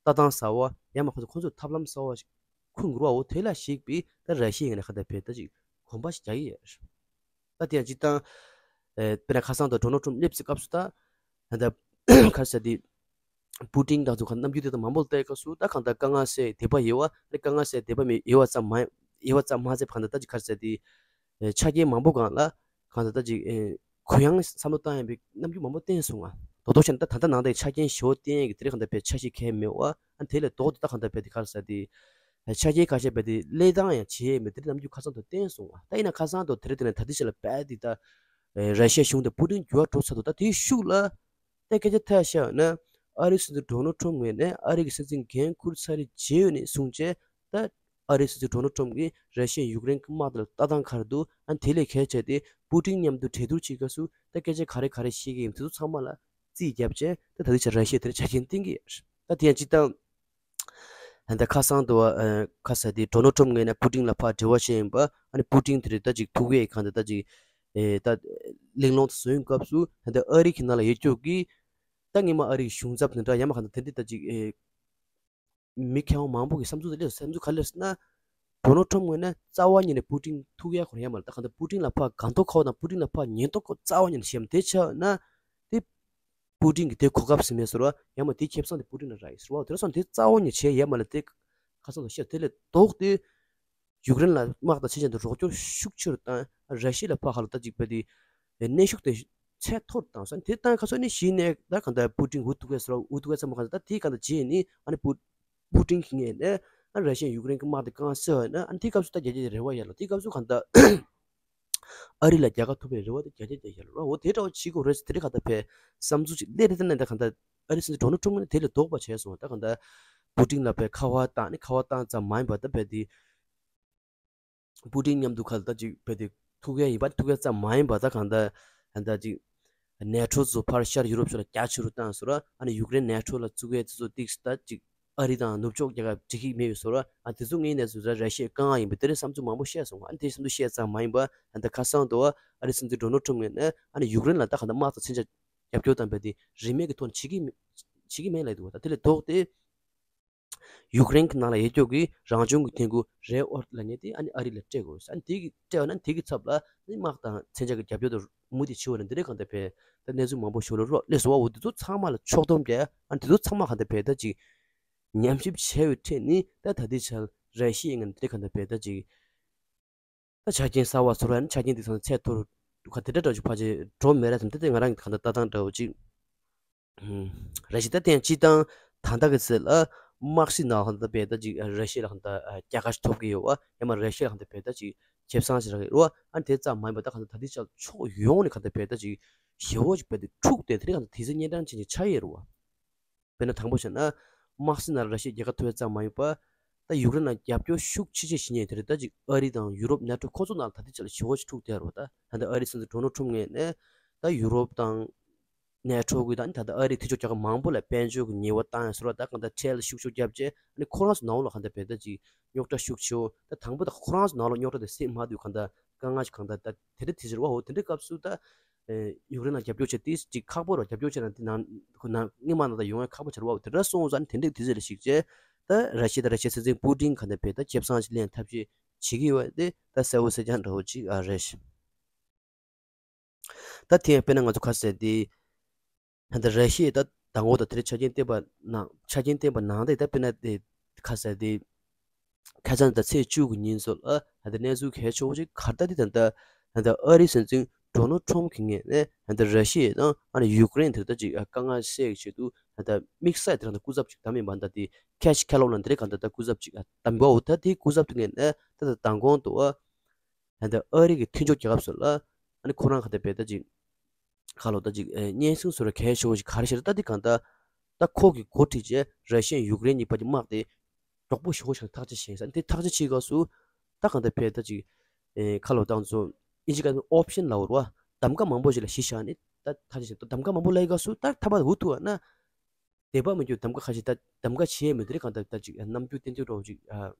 ལྟ་སྟངས་ཟ་བ་ཡ་མ་ཁོ་ཚོ་ཁོ་ཚོས་ཐབས་ལམ་གསར་བ་ཞིག་ཁུར་འགྲོ་བ། འོ་དེ་ལ་གཞིགས་པའི་ད་ར་ཤི་ཡའི་ངོས་ནས་ག་ད་བས་ད་ཅིག་གོམ་པ་ཞིག་རྒྱག་གི་ཡོད། ད་དེ་ཡང་སྤྱིར་བཏང་། ཨེ། དཔེར་ན་ཁ་སང་དུ་ཌོ་ནལ་ཊམ་སླེབས་ཚེ་སྐབས་སུ་ད། ད་ལྟ་ག་རེ་ཟེར་དེ། པུ་ཏིན་དང་ཚོ་ག་རྣམ་འགྱུར་དེ་དང་མང་པོ་ལ་བལྟས་སྐབས་སུ་ད་གང་ལྟར་དཀའ་ངལ་སེལ་འདོད་པ་ཡོད་བ། དཀའ་ངལ་སེལ་འདོད་པ་མེད་ཡོད་བ་ཙམ་མ་ཡོད་བ་ཙམ་མ་ཟད་གང་ལྟར་ད་ཅིག་ག་རེ་ཟེར་དེ། ཨེ། ཆ་རྐྱེན་མང་པོ་སྒང་ལ་གང་ལྟར་ད་ཅིག་ཨེ། གུ་ཡངས་བསམ་བློ་བཏང་ཡ་པའི་རྣམ་འགྱུར་མང་པོ་བསྟན་སོང་ང་། རྡོག་རྡོག་བྱས་ན་ད་ད་ལྟ་ནང་དེ་ཆ་རྐྱེན་ཞེ་པོ་བསྟན་ཡ་གི་དེ་རིང་གང་ལྟར་བས་ཆ་ཤས་གང་ཡང་མེད་བ། ཨ་དེ་ལས་ལྡོག་ཏུ་ད་གང་ལྟར་བས་དེ་ག་རེ་ཟེར་དེ། ཆ་རྐྱེན་ཁ་ཤས་བས་དེ་ལས་སྟངས་ཡང་བྱེད་ཡས་མེད། དེ་རྣམ་འགྱུར་ཁ་སང་དུ་བསྟན་སོང་བ། ད་ཡིན་ན་ཁ་སང་དུ་དེ་རིང་དེ་ནས་ད་ལྟའི་ཆ་ལ་བས་དེ་ད་ར་ཤི་ཡ་གཞུང་དེ་པུ་ཏིན་འགྱུར་བ་འགྲོ་ཚར་འདུག་ད་དེའི་ཤུགས་ལ་ད་སྐད་ཆ་ཐད་བཤད་ན། ཨ་རིའི་སྲིད་འཛིན་ཌོ་ནལ་ཊམ་ངོས་ནས་ཨ་རི་གི་སྲིད་འཛིན་འགན་འཁུར་ཚར་རེ་རྗེས་ནས་བཟུང་བྱས་ད། ཨ་རིའི་སྲིད་འཛིན་ཌོ་ནལ་ཊམ་གྱིས་ར་ཤི་ཡ་ཡུཀ་རེན་གྱི་དམག་དེ་ལ་ལྟ་སྟངས་ག་རེ་འདུག་ཨ་དེ་ལས་གལ་ཆེ་དེ་པུ་ཏིན་མཉམ་དུ་གྲོས་བསྡུར་བྱེད་སྐབས་སུ་ད་སྐད་ཆ་ག་རེ་ག་རེ་བཤད་ཀྱི་ཡིན་དེ་ཚོ་ཚང་མ་ལ་རྩིས་བརྒྱབ་བྱས་ད་ད་ལྟའི་ཆར་ར་ཤི་ཡས་དེར་ཆ་རྐྱེན་བསྟན་གྱི་ཡོད། ད་དེ་ཡང་སྤྱིར་བཏང་། ད་ཁ་སང་དུ་བ་ཁ་ས་དེ་ཌོ་ནལ་ཊམ་ངོས་ནས་པུ་ཏིན་ལ་ཕར་འབྲེལ་བ་བྱས་ཡིན་པ། ཨ་ནི་པུ་ཏིན་དེ་རེད་ད་ཅིག་ཐུག་ཡས་གང་དེ་ད་ཅིག་ཨེ་ད་གླེང་སློང་དུ་བཟོས་ཡོང་སྐབས་སུ་ད་ལྟ་ཨ་རི་གི་ནང་ལ་ཡོད་ཀྱོག་གི་ད་སྔོན་མ་ཨ་རི་གི་གཞུང་ཚབ་དེ་འདྲ་ཡ་མ་གང་དེ་དེ་འདྲ་ད་ཅིག་ཨེ། མི་མཁས་དབང་མང་པོ་གི་བསམ་ཚུལ་དེ་ལས་བསམ་ཚུལ་ག་རེ་ལབ་ཟེར་ན། ཌོ་ནལ་ཊམ་ངོས་ནས་རྩ་བ་ཉིད་ནས་པུ་ཏིན་ཐུག་ཡ་ཁོ་རང་ཡ་མ་རེད། ད་གང་ལྟར་པུ་ཏིན་ལ་ཕར་སྒང་ཐོག་ཁ་བ་དང་པུ་ཏིན་ལ་ཕར་ཉེན་རྟོག་ཁོ་རྩ་བ་ཉིད་ནས་བྱེད་ཡ་མ་དེ་ཆགས་ན། དེ་པུ་ཏིན་གྱི་དེ་གོ་སྐབས་ཟིན་མེད་ཟེར་བ་ཡ་མ་དེ་ཁེ་བཟང་དེ་པུ་ཏིན་ལ་རག་ཡིན་ཟེར་བ་དེ་ར་སོང་དེ་རྩ་བ་ཉིད་བྱས་ཡ་མ་ལ་དེ་ཁ་སང་དུ་བཤད་དེ་ལས་ལྡོག་སྟེ། ཡུཀ་རེན་ལ་དམག་དང་ཕྱིན་ཆད་དུ་རོགས་སྐྱོར་ཤུགས་ཆེ་རུ་བཏང་། ར་ཤི་ཡ་ལ་ཕར་ཁ་ལ་ད་ཅིག་བས་དེ་གནོན་ཤུགས་དེ་ཚད་མཐོ་རུ་བཏང་སོང་། དེ་བཏང་ཁ་སང་ནས་གཞི་ནས་ད་གང་ལྟར་པུ་ཏིན་འུ་ཐུག་གས་སོ་འུ་ཐུག་གས་ཚང་མ་གང་ལྟར་ད་དེ་གང་ལྟར་རྗེས་ནས་ཨ་ནི་པུ་པུ་ཏིན་གྱི་ངོས་ནས་ཨ་ར་ཤི་ཡ་ཡུཀ་རེན་གྱི་དམག་དེ་གང་སེལ་བ་ཡིན་ན་ཨ་ནི་དེ་སྐབས་སུ་ད་རྒྱལ་རྒྱལ་རེ་བ་ཡོད་ལ། དེ་སྐབས་སུ་གང་ལྟར་ཨ་རི་ལ་རྒྱལ་ཁ་ཐོབ་པའི་རེ་བ་དེ་རྒྱལ་རྒྱལ་རྒྱལ་རྒྱལ་རེད་བ། འོ་དེ་འདྲ་བ་བྱེད་དགོས་རེད་ཟེར་དེ་རིང་གང་ལྟར་བས་བསམ་ཚུལ་ཅིག་སླེབས་རེད། དེ་ནས་ད་གང་ལྟར་ཨ་རི་སྲིད་འཛིན་ཌོ་ནལ་ཊམ་ནས་དེ་ལས་ལྡོག་པ་བྱས་སོང་། ད་གང་ལྟར་པུ་ཏིན་ལ་བས་ཁ་པར་བཏང་ནས་ཁ་པར་བཏང་ཙམ་མ་ཡིན་པ་ད་བས་དེ། པུ་ཏིན་མཉམ་དུ་ཁ་ལ་ད་ཅིག་བས་དེ་ཐུག་ཡ་ཡིན་པ་ཐུག་ཡ་ཙམ་མ་ཡིན་པ་ད་གང་ལྟར་ད་ཅིག་ནེ་ཊོ་ཚོ་ཕར་ཤར་ཡུ་རོབ་ཕྱོགས་ལ་རྒྱ་ཆེ་རུ་བཏང་སོང་ར། ཨ་ནི་ཡུཀ་རེན་ནེ་ཊོ་ལ་བཙུགས་ཡས་དེ་ཚོ་ཏིག་ད་ཅིག་ཨ་རི་དང་ནུབ་ཕྱོགས་རྒྱལ་ཁབ་འགྲིག་གི་མེད་པའི་བཟོ་འདྲ། ཨ་དེ་ཚོ་ངའི་གནས་ཚུལ་ར་ར་ཤི་ཡའི་དཀའ་ངལ་ཡིན་པ་དེ་རིང་བསམ་ཚུལ་མང་པོ་བཤད་སོང་། ཨ་ནི་དེ་བསམ་ཚུལ་བཤད་ཙམ་མ་ཡིན་པ་ཨ་ད་ཁ་སང་དུ་ཨ་རི་སྲིད་འཛིན་ཌོ་ནལ་ཊམ་ངོས་ནས་ཨ་ནི་ཡུཀ་རེན་ལ་ད་གང་ལྟར་དམག་དང་མཚོན་ཆ་རྒྱབ་སྐྱོར་དང་བས་དེ་རིན་མེད་ཀྱི་ཐོག་ནས་བྱེད་ཀྱི་མེད་བྱེད་ཀྱི་མེད་ལབ་འདུག་ད་དེ་ལས་ལྡོག་སྟེ། ཡུཀ་རེན་གྱི་ནང་ལ་ཡོད་ཀྱོག་གི་རང་བྱུང་གི་ཐོན་ཁུངས་རེར་ཨར་ཐི་ལབ་མཁན་དེ་ཨ་ནི་ཨ་རི་ལ་སྤྲད་དགོས། ཨ་ནི་དེ་གི་སྤྲད་པ་ན་དེ་གི་ཚབ་ལ་ནི་དམག་དང་མཚོན་ཆ་གི་རྒྱབ་སྐྱོར་དུ་མུ་མཐུད་བྱེད་པ་ན་འདི་འདྲའི་གང་ལྟར་བས་ད་གནས་ཚུལ་མང་པོ་ཞིག་ལ་རོགས་སླེབས་སོང་བ། འོ་འདི་ཚོ་ཚང་མ་ལ་ཕྱོགས་སྡོམ་རྒྱག་ཨ་ནི་འདི་ཚོ་ཚང་མ་གང་ལྟར་བས་ད་ཅིག་ཉམས་ཞིབ་བྱས་པའི་ཁྲོད་ནས་ད་ད་ལྟའི་ཆར་ར་ཤི་ཡའི་ངོས་ནས་འདི་འདྲའི་གང་ལྟར་བས་ད་ཅིག་ད་ཆ་རྐྱེན་གསར་བ་ཚོར་བ་ནི་ཆ་རྐྱེན་འདི་ཚང་ཚད་མཐོ་རུ་ག་དེ་འདྲ་འདྲ་བོ་ཅིག་ཕལ་ཆེར་འགྲོ་མེད་ར་ཟེར། ད་དེ་ང་རང་གི་གང་ལྟར་ལྟ་སྟངས་འདྲ་བོ་ཅིག་ཨུམ། ར་ཤི་ད་ཐེངས་སྤྱི་བཏང་ད་ལྟ་གི་ཚེ་ལ་དམག་སྲིད་ནང་ལ་ད་ལྟ་བས་ད་ཅིག་ར་ཤི་ཡ་ལ་གང་ལྟར་རྒྱལ་ཁ་ཞིག་ཐོབ་ཀྱི་ཡོད་བ། ཡང་མ་ར་ཤི་ཡ་ལ་གང་ལྟར་བས་ད་ཅིག་ཁེ་བཟང་ཞིག་རག་གི་ཡོད་བ། ཨ་ནི་དེ་ཙམ་མ་ཡིན་པ་ད་གང་ལྟར་ད་ལྟའི་ཆར་ཕྱོགས་ཡོངས་ནས་གང་ལྟར་བས་ད་ཅིག་ཞེ་པོ་ཅིག་བས་ད་འཁྲུག་སྟེ་དེ་རིང་གང་ལྟར་དེ་ཚོ་གཉན་འཕྲང་ཅན་ཅིག་ཆགས་ཡོད་རེད་བ། དཔེར་ན་དང་པོ་བྱས་ན། དམག་སྲིད་ནང་ལ་ར་ཤི་ཡ་རྒྱལ་ཁ་ཐོབ་ཡ་ཙམ་མ་ཡིན་པ། ད་ཡུཀ་རེན་ལ་རྒྱབ་སྐྱོར་ཤུགས་ཆེ་ཆེ་བྱེད་མཁན་དེ་རེད། ད་ཅིག་ཨ་རི་དང་ཡུ་རོབ་ནེ་ཊོ་ཁོ་ཚོ་ནང་ལ་ད་ལྟའི་ཆ་ལ་ཞེ་པོ་ཅིག་འཁྲུག་བསྡད་ཡོད་རེད་བ། ད་ད་ལྟ་ཨ་རིའི་སྲིད་འཛིན་ཌོ་ནལ་ཊམ་ངོས་ནས་ད་ཡུ་རོབ་དང་ནེ་ཊོ་གི་དང་ད་ལྟ་ཨ་རིའི་འཐུས་ཤོར་རྒྱལ་ཁབ་མང་པོ་ལ་དཔལ་འབྱོར་གྱི་ཉེས་པ་བཏང་ཡ་ཟེར་བ། ད་གང་ལྟར་ཁྲལ་ཤུགས་ཆེ་རྒྱབ་བྱས་ཨ་ནི་ཁོ་རང་ཚོ་ནང་ལོགས་ལ་གང་ལྟར་བས་ད་ཅིག་རྙོག་དྲ་ཤུགས་ཆེ་བོ། ད་དང་པོ་ད་ཁོ་རང་ཚོ་ནང་ལོགས་རྙོག་དྲ་དེ་སེལ་མ་ཐུབ་གང་ལྟར་དཀའ་ངལ་ཞིག་གང་ལྟར་ད་དེ་འདྲ་དེ་ཟེར་བ། འོ་དེ་འདྲའི་སྐབས་སུ་ད། ཨེ། ཡུཀ་རེན་ལ་རྒྱབ་སྐྱོར་བྱེད་དེ་ཅིག་ཁག་པོ་རེད། རྒྱབ་སྐྱོར་བྱེད་ན་དེ་ནང་ཁོ་ནང་སྔོན་མ་ནང་ད་ཡོང་ཡ་ཁག་པོ་ཆགས་རེད་བ། དེ་འདྲ་སོང་ཙང་དེ་འདྲ་དེ་ཚོ་ལ་གཞིགས་བྱས་ད་ར་ཤི་ཡ་དང་ར་ཤི་ཡའི་སྲིད་འཛིན་པུ་ཏིན་ག་ནས་བས་ད་ཁེ་བཟང་ཞིག་ལེན་ཐབས་ཤེས་བྱེད་ཀྱི་ཡོད་པ་དེ་ད་གསལ་པོ་གསལ་རྐྱང་འདྲ་བོ་ཅིག་ཨ་རེད། ད་དེ་ཡང་དཔེར་ན་ང་ཚོ་ག་ཟེར་དེ། ད་ལྟ་ར་ཤི་ཡས་ད་མདང་དགོང་དང་དེ་རིང་ཆ་རྐྱེན་བསྟན་པ་ནང་ཆ་རྐྱེན་བསྟན་པ་ནང་དེ་ད་དཔེར་ན་དེ་ག་ཟེར་དེ། ཁ་སང་ད་ཚེས་བཅུ་གི་ཉིན་ཚོ་ལ་ད་ལྟ་གནས་ཚུལ་གལ་ཆེ་བོ་ཅིག་ག་རེ་ལྟ་དུས། ད་ལྟ་ད་ལྟ་ཨ་རིའི་སྲིད་འཛིན་ཌོ་ནལ་ཊམ་གྱི་ངོས་ནས་ད་ལྟ་ར་ཤི་ཡ་དང་ཨ་ནི་ཡུཀ་རེན་དེར་ད་ཅིག་དཀའ་ངལ་སེལ་གྱི་ཆེད་དུ་ད་ལྟ་དམིགས་བསལ་དེ་རང་ད་སྐུ་ཚབ་ཅིག་བདམས་ཡིན་པ། ད་ལྟ་དེ་ཁེ་ཇི་ཁེ་ལོ་ལ་འདི་རེད། གང་ལྟར་ད་སྐུ་ཚབ་ཅིག་བདམས་པའོ། ད་དེའི་སྐུ་ཚབ་དེ་ངོས་ནས་ད་ལྟ་མདང་དགོང་དུ་ད་ལྟ་ཨ་རི་གི་མཐུན་ཕྱོགས་རྒྱལ་ཁབ་ཚོ་ལ་ཨ་ནི་ཁོ་རང་ག་ད་དཔེ་ད་ཅིག་ཁ་ལོ་ད་ཅིག་ཨེ་སྙན་སེང་བཟོ་ར་གལ་ཆེ་བོ་ཞིག་ག་རེ་བྱས་རེད། ད་འདི་གང་ལྟར་ད་ཁོ་གི་འགོ་ཁྲིད་བྱས་ར་ཤི་ཡ་ཡུཀ་རེན་གཉིས་བར་གྱི་དམག་དེ་མགྱོགས་པོ་ཞེ་པོ་ཞིག་ཐག་གཅོད་བྱས་ས། འདི་ཐག་གཅོད་བྱེད་སྐབས་སུ་ད་གང་ལྟར་དཔེ་ད་ཅིག་ཨེ་ཁ་ལོ་ད་ཚོ་ཨིན་ཇི་སྐད་ནས་ཨོབ་ཤན་ལབ་རེད་བ། གདམ་ག་མང་པོ་ཞིག་ལ་གཞི་བཞག་ནས་ད་ཐག་གཅོད་བྱས། གདམ་ག་མང་པོ་ལབ་སྐབས་སུ་ད་ཐ་མ་འུ་ཐུག་ན། དད་པ་མི་འགྱུར་གདམ་ག་ཁ་ཤས་ད་གདམ་ག་བྱེད་མི་དེ་རིགས་གང་ལྟར་ད་ཅིག་རྣམ་འགྱུར་བསྟན་འགྱུར་རོགས་ཅིག་ཨ་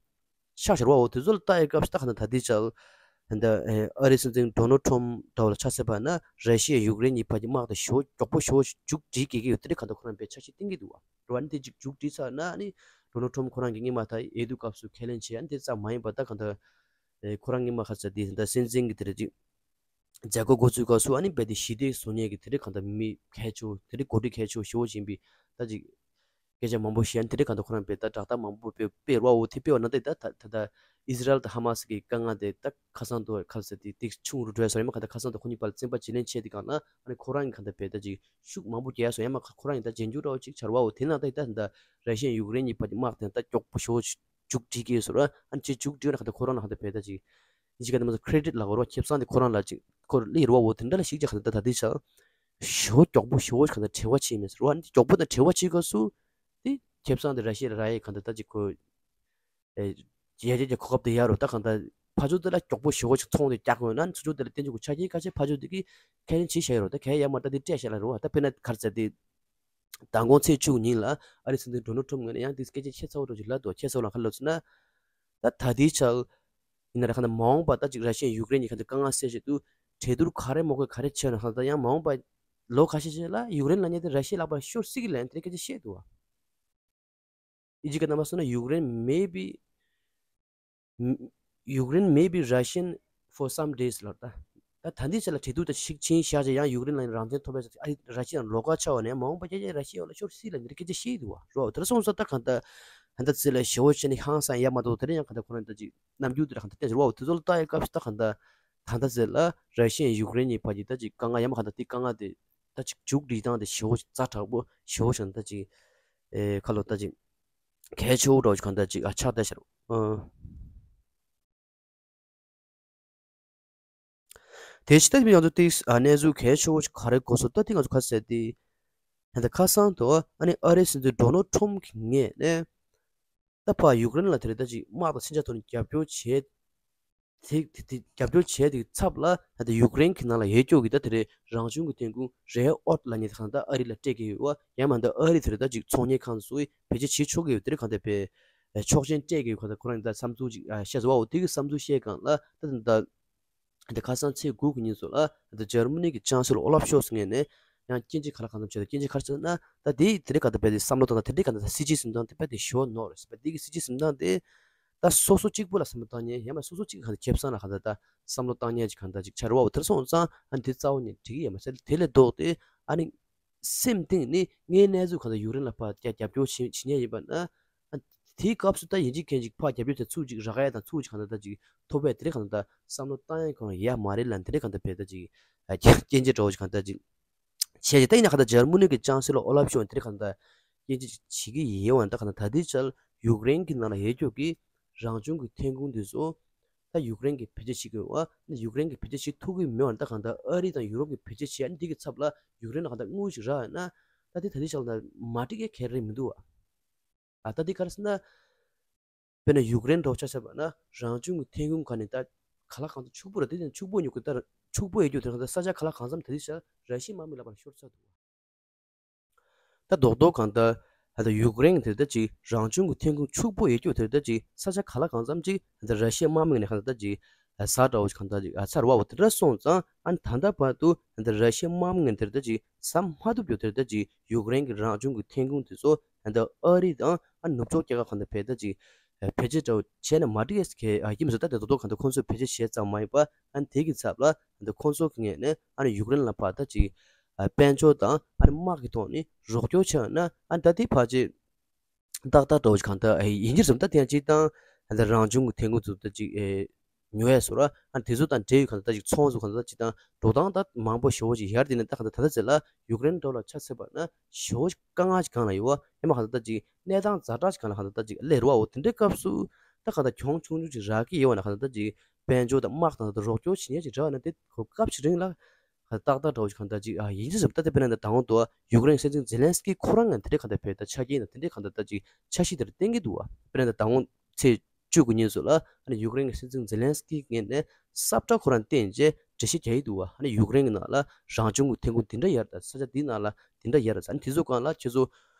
ཤག་ཤར་བའོ། དེ་ཚོ་ལ་ལྟ་ཡི་སྐབས་སུ་ད་གང་ལྟར་ད་ལྟའི་ཆར་ད་ལྟ་ཨ་རིའི་སྲིད་འཛིན་ཌོ་ནལ་ཊམ་འདྲ་བོ་ལ་ཆ་མཚོན་པ་ན། ར་ཤི་ཡ་ཡུཀ་རེན་གཉིས་བར་གྱི་དམག་དེ་ཞེ་པོ་མགྱོགས་པོ་ཞེ་པོ་མཇུག་སྒྲིལ་དགོས་ཀྱི་ཡོད། དེ་རིགས་གང་ལྟར་ཁོ་རང་དཔེ་འཆར་གཞི་བཏིང་གི་འདུག་བ། རེད་བ། ཨ་ནི་དེ་ཅིག་མཇུག་སྒྲིལ་ཚར་ན་ཨ་ནི་ཌོ་ནལ་ཊམ་ཁོ་རང་གིས་སྔོན་མ་ད་འོས་བསྡུ་སྐབས་སུ་ཁས་ལེན་བྱས། ཨ་ནི་དེ་ཙམ་མ་ཡིན་པ་ད་གང་ལྟར་ཨེ་ཁོ་རང་སྔོན་མ་ཁ་ཚ་དེ་ད་སྲིད་འཛིན་གྱི་དེ་རིགས་ཅིག་མཛད་སྒོ་འགོ་ཚུགས་སྐབས་སུ་ཨ་ནི་རྦད་དེ་ཞི་བདེ་བཟོ་མཁན་གྱི་དེ་རིགས་གང་ལྟར་མི་གལ་ཆེ་བོ། དེ་རིགས་འགོ་ཁྲིད་གལ་ཆེ་བོ་ཞེ་པོ་ཅིག་ཡིན་པའི་ད་ཅིག་སྐད་ཆ་མང་པོ་བཤད། དེ་རིགས་གང་ལྟར་ཁོ་རང་དཔེ་ད་བསྒྲགས་གཏམ་མང་པོ་དཔེ་སྤེལ་བ་འོ། དེ་སྤེལ་བ་ན་ད་ད་ད་ད་ཨི་ཟི་རལ་དང་ཧ་མ་སི་གི་དཀའ་ངལ་དེ་ད་ཁ་སང་དུ་ཁ་ས་དེ་དེ་ཆུང་རུ་འགྲོ་ཡ་སོང་། ཡང་མ་གང་ལྟར་ཁ་སང་དུ་ཁོ་གཉིས་བར་ལ་བཙན་པ་བརྗེ་ལེན་བྱས། དེ་གང་ན་ཨ་ནི་ཁོ་རང་གི་གང་ལྟར་དཔེ་ད་ཅིག་ཤུགས་མང་པོ་རྒྱག་ཡ་སོང་། ཡང་མ་ཁོ་རང་གི་ད་རྗེས་འཇུག་འདྲ་བོ་ཅིག་ཆགས་པ་འོ། དེ་ན་ད་ད་ད་ར་ཤི་ཡ་ཡུཀ་རེན་གཉིས་བར་གྱི་དམག་དེ་ད་མགྱོགས་པོ་ཞེ་པོ་མཇུག་སྒྲིལ་གྱི་ཡོད་ཟེར་བ། ཨ་ནི་ཅིག་མཇུག་སྒྲིལ་ན་གང་ལྟར་ཁོ་རང་ལ་གང་ལྟར་དཔེ་ད་ཅིག་ཡིན་གཅིག་ག་ནས་མ་ཚོ་ཁེ་རེ་ཌིཊ་ལབ་དགོས་རེད་བ། ཁེ་བཟང་དེ་ཁོ་རང་ལ་ཅིག་ཁོ་རང་སླེབས་རེད་བ། འོ་དེ་འདྲ་ལ་ཞིག་ཅིག་གང་ལྟར་ད་ད་དེ་ཆ་ཞེ་པོ་མགྱོགས་པོ་ཞེ་པོ་ཞིག་གང་ལྟར་བྲེལ་བ་ཆེ་མེད་ཟེར་བ། ཨ་ནི་མགྱོགས་པོ་དང་བྲེལ་བ་ཆེ་སྐབས་སུ་དེ་ཁེ་བཟང་དེ་ར་ཤི་ཡ་ལ་རག་ཡས་གང་ལྟར་ད་ཅིག་ཁོ་ཨེ་ཡ་ཡ་ཡ་གོ་སྐབས་དེ་ཡག་རུ་ད་གང་ལྟར་ཕར་ཕྱོགས་དེ་ལ་མགྱོགས་པོ་ཞེ་པོ་ཞིག་ཚོང་དེ་རྒྱག་དགོས་ན། ཚུར་ཕྱོགས་དེ་ལ་བརྟན་བཞུགས་ཀྱི་ཆ་རྐྱེན་ཁ་ཤས་ཕར་ཕྱོགས་དེ་གིས་ཁས་ལེན་བྱེད་བཞག་ཡོད་རུ། ད་གལ་ཡང་མ་ད་དེ་སྤྲད་བཞག་ལ་རུ་བ། ད་དཔེར་ན་ག་རེ་ཟེར་དེ། མདང་དགོང་ཚེས་བཅུ་ཉིན་ལ་ཨ་རིའི་སྲིད་འཛིན་ཌོ་ནལ་ཊམ་ངོས་ནས་ཡང་དེ་སྐད་ཆ་ཤེས་ཚ་བོ་འདྲ་ཅིག་ལབ་འདུག་ཤེས་ཚ་བོ་ལ་ག་རེ་ལབ་ཟེར་ན། ད་ད་ལྟའི་ཆར་ཡིན་ན་ར་གང་ལྟར་མ་འོངས་པ་ད་ཅིག་ར་ཤི་ཡ་ཡུཀ་རེན་གཉིས་གང་ལྟར་དཀའ་ངལ་སེལ་ཆེད་དུ་གྲོས་བསྡུར་ག་རེ་མོ་གོ་ག་རེ་བྱས་ན། གང་ལྟར་ཡང་མ་འོངས་པ་ལོ་ཁ་ཤས་ཤིག་ལ་ཡུཀ་རེན་ལབ་མཁན་དེ་ར་ཤི་ཡའི་ལག་པར་ཤོར་སྲིད་ཀྱི་ལབ་ཡ་དེ་འདྲའི་སྐད་ཆ་བཤད་འདུག་བ། ཨིན་ཇི་སྐད་ནང་མ་སོང་ན། Ukraine may be Ukraine may be Russian for some days ལབ། ད་ད་ད་ལྟའི་ཆ་ལ་གྲོས་བསྡུར་དེ་ཞིག་ཕྱིན་བཞག་བྱས་ཡང་ཡུཀ་རེན་ལ་རང་བཙན་ཐོབ་པའི་ཨ་རི་ར་ཤི་ཡ་ལོགས་ཀ་ཆགས་པ་ནས་མ་འོངས་པ་རྒྱ་ཆེ་ར་ཤི་ཡ་ལ་ཤོར་སྲིད་ལབ་འདི་འདྲ་སྐད་ཆ་བཤད་འདུག་བ། རོ་དེར་སོང་ཙང་ད་གང་ལྟར་ད་ལྟ་ཚེ་ལ་ཞེ་བོ་བྱས་ནས་ཧང་སང་ཡ་མ་གཏོགས། དེ་རིང་ཡང་གང་ལྟར་ཁོ་རང་ད་ཅིག་རྣམ་འགྱུར་དེ་ར་གང་ལྟར་བསྟན་ཟེར་བ། དེ་ཚོ་ལ་ལྟ་ཡ་སྐབས་སུ་ད་གང་ལྟར་ད་ལྟ་ཚེ་ལ་ར་ཤི་ཡ་ཡུཀ་རེན་གཉིས་བར་གྱི་ད་ཅིག་དཀའ་ངལ་ཡ་མ་གང་ལྟར་དེ་དཀའ་ངལ་དེ་ད་ཅིག་མཇུག་སྒྲིལ་སྟངས་དེ་ཞེ་བོ་ཛ་དྲག་པོ་ཞེ་བོ་ཞིག་ད་ཅིག་ཨེ་ཁ་ལོ་ད་ཅིག་གལ་ཆེ་བོ་འདྲ་བོ་ཞིག་གང་ལྟར་ཅིག་ཨ་ཆགས་བསྡད་ཤག་རོ། ཨ། དེ་ཕྱི་ད་ཡང་དུ་ཏིག་ཨ་གནས་ཚུལ་གལ་ཆེ་བོ་ཞིག་ག་རེ་གོ་སོང་ད་དེ་ང་ཚོ་ཁ་གསལ་ཏེ། ད་ལྟ་ཁ་སང་དུ་ཨ་ནི་ཨ་རིའི་སྲིད་འཛིན་ཌོ་ནལ་ཊམ་གྱི་ངོས་ནས་ད་ཕར་ཡུཀ་རེན་ལ་དེ་རིང་ད་ཅིག་དམག་དང་མཚོན་ཆ་ཐོག་ནས་རྒྱབ་སྐྱོར་བྱས། དེ་དེ་དེ་རྒྱབ་སྐྱོར་བྱས་དེ་ཚབ་ལ་ད་ལྟ་ཡུཀ་རེན་གྱི་ནང་ལ་ཡོད་ཀྱོག་གི་ད་དེ་རིང་རང་བྱུང་གི་ཐོན་ཁུངས་རེར་ཨར་ཐི་ལབ་མཁན་དེ་གང་ལྟར་ཨ་རི་ལ་སྤྲད་ཀྱི་ཡོད་པ། ཡང་མ་ད་ཨ་རི་དེ་རིང་ད་ཅིག་ཚོང་གཉེར་ཁང་ཚོས་བེད་སྤྱོད་བྱེད་ཆོག་གི་ཡོད། དེ་རིང་གང་ལྟར་བེད་ཆོག་མཆན་སྤྲད་ཀྱི་ཡོད། གང་ལྟར་ཁོ་རང་གི་ད་བསམ་ཚུལ་ཅིག་བཤད་ཟེར་བའོ། དེ་གི་བསམ་ཚུལ་བཤད་སྒང་ལ་ད་ད་ད་ཁ་སང་ཚེས་དགུ་གི་ཉིན་ཚོ་ལ་ད་འཇར་མ་ནི་གི་ཅང་སེ་ལོར་ཨོ་ལབ་ཤོལ་ཚི་ངོས་ནས་ཡང་སྐྱོན་བརྗོད་ག་ལ་གང་འཚམ་བྱས། ད་སྐྱོན་བརྗོད་ག་རེ་བྱས་ན། ད་དེ་དེ་རིང་གང་ལྟར་བེད་དེ་བསམ་བློ་བཏང་ད་དེ་རིང་གང་ལྟར་སྲིད་ཇུས་འཛིན་སྟངས་དེ་བེད་དེ་ཞོ་ནོར་རེད་ཟེར་བ། དེ་གི་སྲིད་ཇུས་འཛིན་སྟངས་དེ། ད་སོ་སོ་གཅིག་པུ་ལ་བསམ་བློ་བཏང་མཁན་ཡང་མ་སོ་སོ་གཅིག་གི་ཁེ་བཟང་ལ་གང་ལྟར་ད་བསམ་བློ་བཏང་མཁན་ཅིག་གང་ལྟར་ཅིག་ཆགས་རེད་བ། དེར་སོང་ཙང་ཨ་ནི་དེ་རྩ་བ་ནས་འགྲིག་གི་ཡོད་མ་རེད། དེ་ལས་ལྡོག་སྟེ་ཨ་ནི་སེམས་གཏིང་ནས་ངའི་གནས་ཚུལ་གང་ལྟར་ཡུཀ་རེན་ལ་ཕར་རྒྱབ་རྒྱབ་སྐྱོར་བྱེད་བྱེད་མཁན་ཡིན་པ་ན། ཨ་དེའི་སྐབས་སུ་ད་ཡིན་གཅིག་མིན་གཅིག་ཕར་རྒྱབ་སྐྱོར་དེ་ཚུར་ཅིག་རག་ཡ་དང་ཚུར་ཅིག་གང་ལྟར་ད་ཅིག་ཐོབ་པའི་དེ་རིང་གང་ལྟར་ད་བསམ་བློ་བཏང་ཡ་གང་ཡོད་མ་རེད་ལབ། དེ་རིང་གང་ལྟར་བེད་ད་ཅིག་ཨ་སྐྱོན་བརྗོད་འདྲ་བོ་ཅིག་གང་ལྟར་ཅིག་བྱས་ཏེ། ད་ཡིན་ན་གང་ལྟར་འཇར་མ་ནི་གི་ཅང་སེ་ལོར་ཨོ་ལབ་ཤོལ་ཚི་དེ་རིང་གང་ལྟར་སྐྱོན་བརྗོད་བྱེད་ཀྱི་ཡོད་པ། ད་གང་ལྟར་ད་ལྟའི་ཆར་ཡུཀ་རེན་གྱི་ནང་ལ་ཡོད་ཀྱོག་གི་རང་བྱུང་གི་ཐོན་ཁུངས་འདི་ཚོ་ད་ཡུཀ་རེན་གྱིས་བེད་སྤྱོད་བྱེད་ཀྱི་ཡོད་པ། ཡུཀ་རེན་གྱིས་བེད་སྤྱོད་བྱེད་ཐུབ་ཀྱི་མེད་པ། ད་གང་ལྟར་ཨ་རི་དང་ཡུ་རོབ་ཀྱིས་བེད་སྤྱོད་བྱེད། ཨ་ནི་འདི་གི་ཚབ་ལ་ཡུཀ་རེན་ལ་གང་ལྟར་དངུལ་ཞིག་རག་ཡོད་ན། ད་དེ་ད་ལྟའི་ཆར་ལ་མ་འགྲིག་ཡ་ག་རེ་མི་འདུག་བ། ཨ་ད་འདི་ག་རེ་ཟེར་ན། དཔེར་ན་ཡུཀ་རེན་འདྲ་བོ་ཆ་བཞག་པ་ན་རང་བྱུང་གི་ཐོན་ཁུངས་ག་ནས་ད་ག་ལ་གང་འཚམ་ཕྱུག་པོ་རེད། དེ་ནས་ཕྱུག་པོ་ཉོ་གི་ད་ཕྱུག་པོ་ཡོད་ཀྱོག་དེ་གང་ལྟར་ས་ཆ་ག་ལ་གང་འཚམ་ད་ལྟའི་ཆར་ར་ཤི་ཡའི་དམག་མི་ལག་པར་ཤོར་ཚར་འདུག་ད་རྡོག་རྡོག་གང་ལྟར་ད་ལྟ་ཡུཀ་རེན་དེ་ད་ཅིག་རང་བྱུང་གི་ཐོན་ཁུངས་ཕྱུག་པོ་ཡོད་ཀྱོག་དེ་ད་ཅིག་ས་ཆ་ག་ལ་གང་འཚམ་ཅིག་ད་ལྟ་ར་ཤི་ཡའི་དམག་མི་ནས་གང་ལྟར་ད་ཅིག་ཟ་འདྲ་བོ་ཞིག་གང་ལྟར་ཅིག་ཨ་ཚར་བ་འོ། དེ་འདྲ་སོང་ཙང་ཨ་ནི་ད་ལྟ་བར་དུ་ད་ལྟ་ར་ཤི་ཡའི་དམག་མི་ངན་དེ་ད་ཅིག་ཟ་མ་ཐུབ་ཀྱོག་དེ་ད་ཅིག་ཡུཀ་རེན་གྱི་རང་བྱུང་གི་ཐོན་ཁུངས་དེ་ཚོ་ད་ལྟ་ཨ་རི་དང་ཨ་ནི་ནུབ་ཕྱོགས་རྒྱལ་ཁབ་གང་ལྟར་བེད་ད་ཅིག་བེད་སྤྱོད་འདྲ་བོ་བྱས་ན་མ་འགྲིག་ཡས་གལ་ཨ་ཡིན་མི་བཟོ། ད་ལྟ་རྡོག་རྡོག་གང་ལྟར་ཁོང་ཚོས་བེད་སྤྱོད་བྱས་ཙམ་མ་ཡིན་པ། ཨ་ནི་དེ་གི་ཚབ་ལ་ད་ལྟ་ཁོང་ཚོ་གི་ངོས་ནས་ཨ་ནི་ཡུཀ་རེན་ལ་ཕར་ད་ཅིག་ཨ་དཔལ་འབྱོར་དང་ཨ་ནི་དམག་གི་ཐོག་ནས་རོགས་སྐྱོར་བྱས་ན། ཨ་ནི་ད་དེ་ཕལ་ཆེར་ཏག་ཏག་འདྲ་བོ་ཞིག་གང་ལྟར་ཨ་ཡིན་གྱི་རེད་བསམ། ད་དེ་ཡང་སྤྱིར་བཏང་ ད་ལྟ་རང་བྱུང་གི་ཐོན་ཁུངས་ཚོ་ད་ཅིག་ཨེ་ཉོ་ཡས་སོ་ར། ཨ་དེ་ཚོ་དང་འབྲེལ་ཡོད་གང་ལྟར་ད་ཅིག་ཚོང་ཚོ་གང་ལྟར་ཅིག་དང་འགྲོ་སྟངས་ད་མང་པོ་ཞེ་པོ་ཅིག་ཡར་དེ་ནས་ད་གང་ལྟར་ད་ལྟ་ཚེ་ལ་ཡུཀ་རེན་འགྲོ་ལ་ཆ་མཚོན་པ་ན་ཞེ་པོ་ཅིག་དཀའ་ངལ་ཅིག་གང་ལ་ཡོད་བ། ཡང་མ་གང་ལྟར་ད་ཅིག་གནས་སྟངས་ཛ་དྲག་ཅིག་གང་ལ་གང་ལྟར་ད་ཅིག་སླེབས་ར་བ། འོ་དེ་འདྲའི་སྐབས་སུ་ད་གང་ལྟར་གྱོང་ཆུང་ཆུང་ཅིག་རག་གི་ཡོད་བ་ན་གང་ལྟར་ད་ཅིག་དཔལ་འབྱོར་དང་དམག་དང་ད་རོགས་སྐྱོར་བྱེད་མཁན་ཅིག་རག་ན་དེ་གོ་སྐབས་ཅིག་རིང་ལ་ཏག་ཏག་འདྲ་བོ་ཞིག་གང་ལྟར་ཅིག་ཨ་ཡིན་གཅིག་བསམ། ད་ལྟ་དཔེར་ན་ད་དང་པོ་དུ་ཡུཀ་རེན་སྲིད་འཛིན་ཛེ་ལན་སི་ཀི་ཁོ་རང་ངང་དེ་འདྲའི་གང་ལྟར་བས་ད་ཆ་རྐྱེན་དང་དེ་འདྲའི་གང་ལྟར་ད་ཅིག་འཆར་གཞི་དེ་འདྲ་བཏིང་གི་འདུག་བ། དཔེར་ན་ད་དང་པོ་ཚེས་བཅུ་དགུ་ཉིན་སོགས་ལ་ཨ་ནི་ཡུཀ་རེན་གྱི་སྲིད་འཛིན་ཛེ་ལན་སི་ཀི་ངོས་ནས་ས་བཀྲ་ཁོ་རང་བཏིང་རྗེས་འགྲེལ་བཤད་རྒྱག་གི་འདུག་བ། ཨ་ནི་ཡུཀ་རེན་གྱི་ནང་ལ་རང་བྱུང་གི་ཐོན་ཁུངས་དེ་འདྲ་ཡར་དང་ས་ཆ་དེའི་ནང་ལ་དེ་འདྲ་ཡར་དང་ཨ་ནི་དེ་ཚོ་སྒང་ལ་ཁྱེད་ཚོ་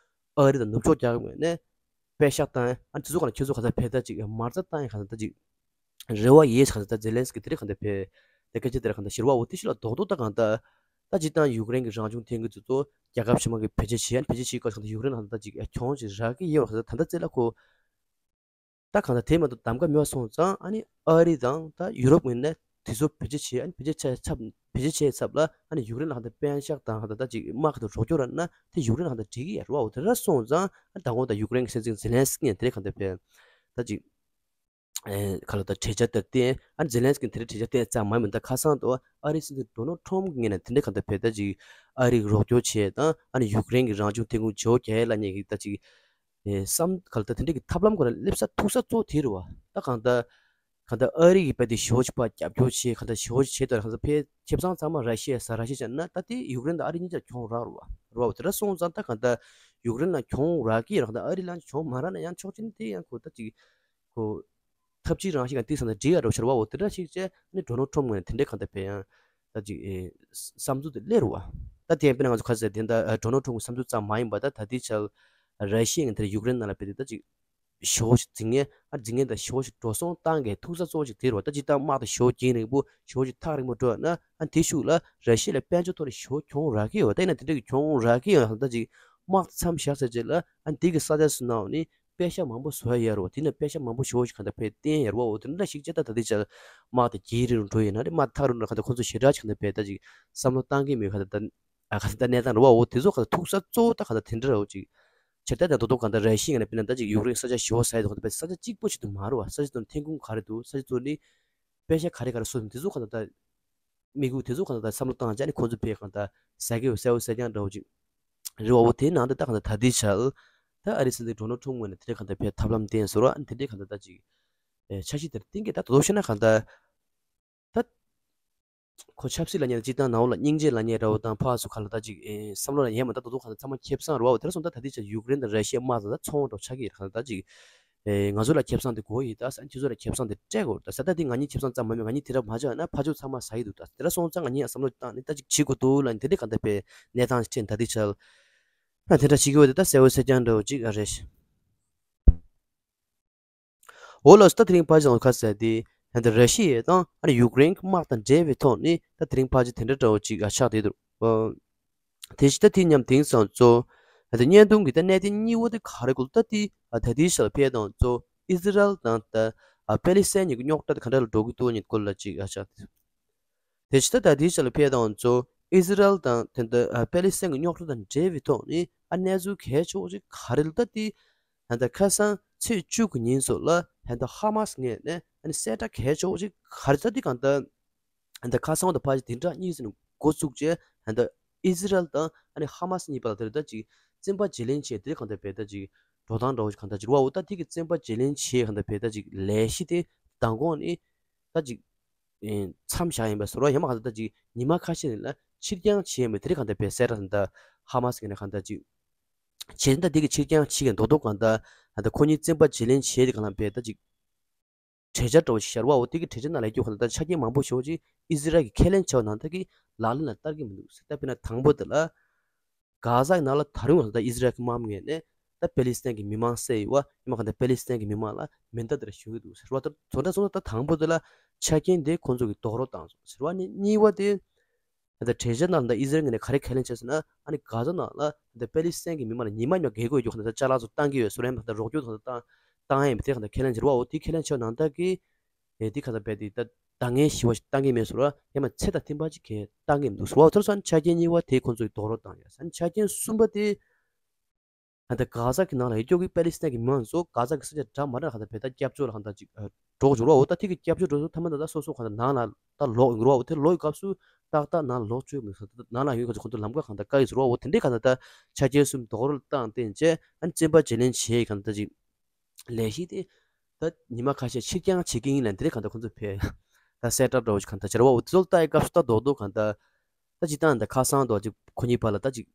ཨ་རི་དང་ནུབ་ཕྱོགས་རྒྱལ་ཁབ་ངོས་ནས་པད་ཤག་བཏང་ཨ་ནི་དེ་ཚོ་སྒང་ལ་ཁྱེད་ཚོ་གང་ལྟར་བས་ད་ཅིག་མ་རྩ་བཏང་ཡ་གང་ལྟར་ད་ཅིག་རེ་བ་ཡོད་ཟེར་ག་ས་ད་ཛེ་ལན་སི་ཀི་དེ་རིང་གང་ལྟར་བས་ད་སྐད་ཆ་དེ་རིང་གང་ལྟར་ཞེ་པོ་འོ་དེ་ཤུགས་ལ་རྡོག་རྡོག་ད་གང་ལྟར་ད་སྤྱིར་བཏང་ཡུཀ་རེན་གྱི་རང་བྱུང་ཐོན་ཁུངས་དེ་ཚོ་རྒྱལ་ཁབ་ཕྱི་མ་གིས་བེད་སྤྱོད་བྱེད་ཡ་བེད་སྤྱོད་བྱེད་དགོས་གང་ལྟར་ཡུཀ་རེན་གང་ལྟར་ད་ཅིག་གྱོང་ཅིག་རག་གི་ཡོད་གང་ལྟར་ད་ལྟ་ཚེ་ལ་ཁོ་ད་གང་ལྟར་དེ་མ་གཏོགས་གདམ་ག་མེད་པ་སོང་ཙང་ཨ་ནི་ཨ་རི་དང་ད་ཡུ་རོབ་ངོས་ནས་དེ་ཚོ་བེད་སྤྱོད་བྱེད་ཨ་ནི་བེད་སྤྱོད་བྱས་ཚབ་བེད་སྤྱོད་བྱས་ཚབ་ལ་ཨ་ནི་ཡུཀ་རེན་ལ་གང་ལྟར་པད་ཤག་དང་གང་ལྟར་ད་ཅིག་དམག་གི་རོགས་སྐྱོར་རག་ན་དེ་ཡུཀ་རེན་ལ་གང་ལྟར་འགྲིག་གི་ཡོད་རེད་བ། འོ་དེ་འདྲ་སོང་ཙང་ཨ་ད་དགོང་ད་ཡུཀ་རེན་གྱི་སྲིད་འཛིན་ཛེ་ལན་སི་ཀི་ཡང་དེ་རིང་གང་ལྟར་བས་ད་ཅིག་ཨེ་ག་ལ་ད་གྲོས་འཆར་དེ་བཏོན་ཨ་ཛེ་ལན་སི་ཀིས་དེ་རིང་གྲོས་འཆར་བཏོན་ཙམ་མ་ཡིན་པ་ད་ཁ་སང་དུ་ཨ་རིའི་སྲིད་འཛིན་ཌོ་ནལ་ཊམ་ངོས་ནས་དེ་འདྲའི་གང་ལྟར་བས་ད་ཅིག་ཨ་རིར་རོགས་སྐྱོར་བྱས་དང་ཨ་ནི་ཡུཀ་རེན་གྱི་རང་བྱུང་ཐོན་ཁུངས་བྱེ་བ་རྒྱག་ཡས་ལ་ཉེ་གི་ད་ཅིག་ཨེ་བསམ་ག་ལ་ད་དེ་འདྲའི་གི་ཐབས་ལམ་ཁོ་རང་སླེབས་ས་ཐུག་ས་གཙོ་བོ་དེ་རེད་བ། ད་གང་ལྟར་གང་ལྟར་ཨ་རི་གིས་བས་དེ་ཞེ་པོ་ཅིག་ཕར་རྒྱབ་སྐྱོར་བྱས་གང་ལྟར་ཞེ་པོ་ཅིག་བྱས་དང་གང་ལྟར་ཕར་ཁེ་བཟང་ཚང་མ་ར་ཤི་ཡ་ཟ་ར་ཤི་ཡ་བྱས་ན་ད་དེ་ཡུཀ་རེན་དང་ཨ་རི་གཉིས་ཆར་གྱོང་རག་རེད་བ། རེད་བ། དེ་འདྲ་སོང་ཙང་ད་གང་ལྟར་ཡུཀ་རེན་ལ་གྱོང་རག་གི་ཡོད་རེད། གང་ལྟར་ཨ་རི་ལ་གྱོང་མ་རག་ན་ཡང་ཆོག་ཅིག་དེ་ཡང་ཁོ་ད་ཅིག་ཁོ་ཐབས་ཇུས་རང་བཞིན་གྱི་དེ་ས་ན་འགྲིག་ཡ་རོ་ཤར་བ་འོ་དེ་འདྲ་ཞིག་བྱས་ནི་ཌོ་ནལ་ཊམ་ངོས་ནས་དེ་འདྲའི་གང་ལྟར་བས་ཡང་ད་ཅིག་ཨེ་བསམ་ཚུལ་དེ་སླེབས་རེད་བ། ད་དེ་ཡང་དཔེར་ན་ང་ཚོ་ཁ་ཟེར་དེ་འདྲ་ཌོ་ནལ་ཊམ་གྱི་བསམ་ཚུལ་ཙམ་མ་ཡིན་པ་ད་ད་ལྟའི་ཆར་ར་ཤི་ཡ་ངོས་དེར་ཡུཀ་རེན་ནང་ལ་བས་དེ་ད་ཅིག་ཞེ་པོ་ཞིག་འཛིང་ངན་ཨ་འཛིང་ངན་དང་ཞེ་པོ་ཞིག་འགྲོ་སོང་བཏང་གི་ཐུག་ས་གཙོ་བོ་ཞིག་དེ་རེད་བ། ད་ཅིག་ད་དམག་དང་ཞེ་པོ་རྒྱང་རིང་པོ་ཞེ་པོ་ཞིག་ཐག་རིང་པོ་འགྲོ་ཡ་ན་ཨ་དེ་ཤུགས་ལ་ར་ཤི་ཡ་ལ་དཔལ་འབྱོར་ཐོག་ནས་ཞེ་པོ་གྱོང་རག་གི་ཡོད་བ། ད་ཡིན་ན་དེ་འདྲ་གི་གྱོང་རག་གི་ཡོད་ན་ད་ཅིག་དམག་དེ་མཚམས་བཞག་ཚར་རྗེས་ལ་ཨ་འདི་གི་ས་ཆ་སུ་ནང་ནི་པད་ཤག་མང་པོ་བཟོ་ཡ་ཡོད་རེད་བ། དེ་ནས་པད་ཤག་མང་པོ་ཞེ་པོ་ཞིག་གང་ལྟར་ཕར་བཏོན་ཡ་རེད་བ། འོ་དེ་འདྲ་ཞིག་བྱས་ད་ད་ལྟའི་ཆར་དམག་དེ་རྒྱང་རིང་རུ་འགྲོ་ཡིན་ན་རེད། དམག་ཐག་རིང་རུ་གང་ལྟར་ཁོང་ཚོ་ཞེ་དྲག་ཅིག་གང་ལྟར་ཕར་ད་ཅིག་བསམ་བློ་བཏང་གི་མེད་གང་ལྟར་ད་ཨ་གང་ལྟར་གནས་སྟངས་རེད་བ། འོ་དེ་ཚོ་གང་ལྟར་ཐུག་ས་གཙོ་བོ་ད་གང་ལྟར་དེ་འདྲ་རེད་བ། ཅིག་ཆེར་ད་ད་དོ་དོ་གང་ལྟར་ར་ཤི་ཡ་ངོས་ནས་དཔེར་ན་ད་ཅིག་ཡུཀ་རེན་ས་ཆ་ཞེ་པོ་ཟ་ཡི་འདུག་གང་ལྟར་ཕར་ས་ཆ་གཅིག་པོ་ཞིག་ཏུ་མ་རེད་བ། ས་ཆ་དེ་ཐོན་ཁུངས་ག་རེ་འདུག་ས་ཆ་དེ་ནི་པད་ཤག་ག་རེ་ག་རེ་བཟོ་འདུག་དེ་ཚོ་གང་ལྟར་ད་དམིགས་ཡུལ་དེ་ཚོ་གང་ལྟར་ད་བསམ་བློ་བཏང་བྱས་ནས་ཁོང་ཚོ་ཕར་གང་ལྟར་ཟ་གི་ཡོད་གསལ་པོ་གསལ་རྐྱང་འདྲ་བོ་ཅིག་རེད་བ། འོ་དེའི་ནང་དུ་ད་གང་ལྟར་ད་ལྟའི་ཆར་ད་ཨ་རིའི་སྲིད་འཛིན་ཌོ་ནལ་ཊམ་ངོས་ནས་དེ་འདྲའི་གང་ལྟར་ཕར་ཐབས་ལམ་བསྟན་ཟེར་བ་དེ་འདྲའི་གང་ལྟར་ད་ཅིག་ཨེ་འཆར་གཞི་དེར་བསྟན་གྱི་ད་དོ་དོ་བྱས་ན་གང་ལྟར་ད་ཁོ་ཆབ་སྲིད་ལ་ཉེ་ལ་སྤྱིར་བཏང་ནང་ལོགས་ལ་སྙིང་རྗེ་ལ་ཉེ་འདྲ་བོ་དང་ཕར་ཚུར་གང་ལ་ད་ཅིག་ཨེ་བསམ་བློ་ལ་ཉེ་མ་ད་དོ་དོ་གང་ལ་ཚང་མ་ཁེ་བཟང་རེད་བ། དེར་སོང་ད་ད་ལྟའི་ཆར་ཡུཀ་རེན་དང་ར་ཤི་ཡ་དམག་དང་ད་ཚོང་འགྲོ་ཆགས་ཀྱི་ཡོད་གང་ལ་ད་ཅིག་ཨེ་ང་ཚོ་ལ་ཁེ་བཟང་དེ་དགོས་ཡིན་ད་ས་ཁྱེད་ཚོ་ལ་ཁེ་བཟང་དེ་སྤྲད་དགོས་ད་ས་ད་དེ་ང་གཉིས་ཁེ་བཟང་ཙམ་མ་མེད་ང་གཉིས་དེ་འདྲ་མ་བྱས་ན་ཕར་ཕྱོགས་ཚང་མ་ཟ་ཡི་འདུག་ད་དེ་འདྲ་སོང་ཙང་ང་གཉིས་ཡང་བསམ་བློ་བཏང་ནས་ད་ཅིག་བྱེད་དགོས་འདུག་ལ་དེ་འདྲའི་གང་ལྟར་བས་གནས་སྟངས་ཤིག་ད་ལྟའི་ཆར་ཨ་དེ་འདྲ་བྱེད་ཀྱི་ཡོད་དེ་ད་གསལ་པོ་གསལ་རྐྱང་འདྲ་བོ་ཅིག་ཨ་རེད། འོ་ལགས་སོ། ད་དེ་རིང་ཕལ་ཆེར་ཁ་གསལ་ཏེ་ད་ལྟ་ར་ཤི་ཡ་དང་ཨ་ནི་ཡུཀ་རེན་གྱི་དམག་དང་འབྲེལ་བའི་ཐོག་ནས་ད་དེ་རིང་ཕལ་ཆེར་དེ་འདྲ་འདྲ་བོ་ཅིག་ཨ་ཆགས་བསྡད་འདུག་ཨ་དེ་བཞིན་ད་དེ་མཉམ་དེང་སང་གཙོ་ད་ལྟ་བརྙན་ཐུང་གི་ད་གནད་དོན་གཉིས་པ་དེ་ག་རེ་གོ་ད་དེ་ཨ་ད་ལྟའི་ཆར་ཕལ་དང་གཙོ་ཨི་ཟི་རལ་དང་ད་ཨ་པེ་ལི་སི་ཐན་གཉིས་ཀྱི་རྙོག་དྲ་དེ་ག་འདྲ་ལ་འགྲོ་གི་འདུག་གཉིས་སྐོར་ལ་ཅིག་ཨ་ཆགས་བསྡད་འདུག་དེ་ཕྱི་ད་ལྟ་དེའི་ཆ་ལ་ཕེབས་དང་གཙོ་ཨི་ཟི་རལ་དང་དེ་འདྲ་ཨ་པེ་ལི་སི་ཐན་གྱི་རྙོག་དྲ་དང་འབྲེལ་བའི་ཐོག་ནས་ཨ་གནས་ཚུལ་གལ་ཆེ་བོ་ཅིག་ག་རེ་ལ་ད་དེ་ད་ལྟ་ཁ་སང་ཚེས་བཅུ་དགུ་ཉིན་སོགས་ལ་ད་ལྟ་ཧ་མ་སི་ངོས་ནས་ཨ་ནི་གསལ་བསྒྲགས་གལ་ཆེ་བོ་ཅིག་ག་རེ་ད་དེ་གང་ལྟར་ད་ལྟ་ཁ་སང་དང་ཕལ་ཆེར་བདུན་ཕྲག་གཉིས་ཙམ་འགོ་བཙུགས་རྗེས་ད་ལྟ་ཨི་ཟི་རལ་དང་ཨ་ནི་ཧ་མ་སི་གཉིས་བར་ལ་དེ་ད་ཅིག་བཙན་པ་བརྗེ་ལེན་བྱས་དེ་གང་ལྟར་བས་ད་ཅིག་འགྲོ་སྟངས་འདྲ་བོ་ཅིག་གང་ལྟར་ཅིག་རེད་བ། འོ་ད་དེ་གི་བཙན་པ་བརྗེ་ལེན་བྱས་གང་ལྟར་བས་ད་ཅིག་ལས་གཞི་དེ་མདང་དགོང་ནས་ད་ཅིག་ཨེ་མཚམས་བཞག་ཡིན་པ་ཟེར་བ་ཡང་མ་གང་ལྟར་ད་ཅིག་ཉི་མ་ཁ་ཤས་ནས་ལ་ཕྱིར་འགྱངས་བྱས་མེད་དེ་རིང་གང་ལྟར་བས་གསལ་བསྒྲགས་ད་ཧ་མ་སི་ངོས་ནས་གང་ལྟར་ཅིག་བྱས་ད་དེ་གི་ཕྱིར་འགྱངས་བྱེད་མཁན་རྡོག་རྡོག་གང་ལྟར་ད་ལྟ་ཁོ་གཉིས་བཙན་པ་བརྗེ་ལེན་བྱས་ཏེ་གང་ལ་བས་ད་ཅིག་གྲོས་འཆར་འདྲ་བོ་ཞིག་ཤར་བ། འོ་དེ་གི་གྲོས་འཆར་ནང་ལ་ཡོད་གང་ལྟར་ཆ་རྐྱེན་མང་པོ་ཞེ་པོ་ཅིག་ཨི་ཟི་རལ་གྱིས་ཁས་ལེན་བྱས་པ་ནང་ལྟར་གྱི་ལག་ལེན་ལ་བསྟར་གྱི་མི་འདུག་ཟེར། ད་དཔེར་ན་དང་པོ་དེ་ལ། གྷ་ཟ་གི་ནང་ལ་ད་རུང་ད་ཨི་ཟི་རལ་གྱི་དམག་མི་ངོས་ནས་ད་པེ་ལི་སི་ཐན་གྱི་མི་མང་བསད་ཡོད་པ་ཡང་མ་གང་ལྟར་པེ་ལི་སི་ཐན་གྱི་མི་མང་ལ་མེ་མདའ་དེ་འདྲ་གཞུས་ཀྱི་འདུག་ཟེར་བ། ད་བཟོ་འདྲ་སོང་ན་ད་དང་པོ་དེ་ལ་ཆ་རྐྱེན་དེ་ཁོང་ཚོ་གིས་རྡོག་རོལ་བཏང་སོང་ཟེར་བ། ནི་གཉིས་པ་དེ་ད་གྲོས་འཆར་ནང་ད་ཨི་ཟི་རལ་ངོས་ནས་ག་རེ་ཁས་ལེན་བྱས་ཟེར་ན་ཨ་ནི་གྷ་ཟ་ནང་ལ་ད་པེ་ལི་སི་ཐན་གྱི་མི་མང་ལ་ཉི་མ་ཉི་མ་བརྒལ་དགོས་ཡོད་གང་ལྟར་ཅ་ལག་ཚོ་བཏང་གི་ཡོད་ཟེར་བ། ཡང་མ་གང་ལྟར་རོགས་སྐྱོར་གང་ལྟར་བཏང་བཏང་ཡ་ཡིན་པ་དེ་གང་ལྟར་ཁས་ལེན་བྱས་རེད་བ། འོ་དེ་ཁས་ལེན་བྱས་པ་ནང་ལྟར་གྱི་ཨེ་དེ་གང་ལྟར་བས་དེ་ད་འདང་ངེས་ཞེ་པོ་ཞིག་བཏང་གི་མེད་ཟེར་བ། ཡང་མ་ཚེ་དང་བསྟུན་པ་ཅིག་གས་བཏང་གི་མི་འདུག་ཟེར་བ། དེར་སོང་ཆ་རྐྱེན་གཉིས་པ་དེ་ཁོང་ཚོས་རྡོག་རོལ་བཏང་ཡོད་ཟེར། ཆ་རྐྱེན་གསུམ་པ་དེ་ གང་ལྟར་གྷ་ཟ་གི་ནང་ལ་ཡོད་རྒྱུ་གི་པེ་ལི་སི་ཐན་གི་མི་མང་ཚོ་གྷ་ཟ་གི་ས་ཆ་འདྲ་མ་འདྲ་གང་ལྟར་བས་ད་སྐྱབས་བཅོལ་ལ་གང་ལྟར་ཅིག་འགྲོ་དགོས་བྱུང་རོགས། འོ་ད་ཐིག་གི་སྐྱབས་བཅོལ་འགྲོ་ཚོ་ཐ་མ་ད་ད་སོ་སོ་གང་ལྟར་ནང་ལ་ད་ལོག་ཡོང་རོགས། འོ་དེ་ལོག་ཡོད་སྐབས་སུ་ཏག་ཏག་ནང་ལ་ལོག་བཅུག་མི་ཚོ་ད་ནང་ལ་ཡོད་ཁ་ཚོ་ཁོང་ཚོ་ལམ་ཁ་གང་ལྟར་བཀག་ཡོད་ཚོ་རོགས། འོ་དེ་འདྲའི་གང་ལྟར་ད་ཆ་རྐྱེན་གསུམ་རྡོག་རོལ་བཏང་སྟེ་བྱས་ཨ་ནི་བཙོན་པ་བརྗེ་ལེན་བྱས་གང་ལྟར་ཅིག་ལས་གཞི་དེ་ད་ཉི་མ་ཁ་ཤས་ཕྱིར་འགྱངས་བྱེད་ཀྱི་ཡིན་ལབ་འདི་འདྲའི་གང་ལྟར་ཁོང་ཚོ་ཕེ་ད་སེ་ཊབ་འདྲ་བོ་ཞིག་གང་ལྟར་བྱེད་རོགས། འོ་དེ་ཚོ་ལ་ལྟ་ཡི་སྐབས་སུ་ད་རྡོག་རྡོག་གང་ལྟར་ད་སྤྱིར་བཏང་ད་ཁ་སང་དུ་ཅིག་ཁོ་གཉིས་བར་ལ་ད་ཅིག་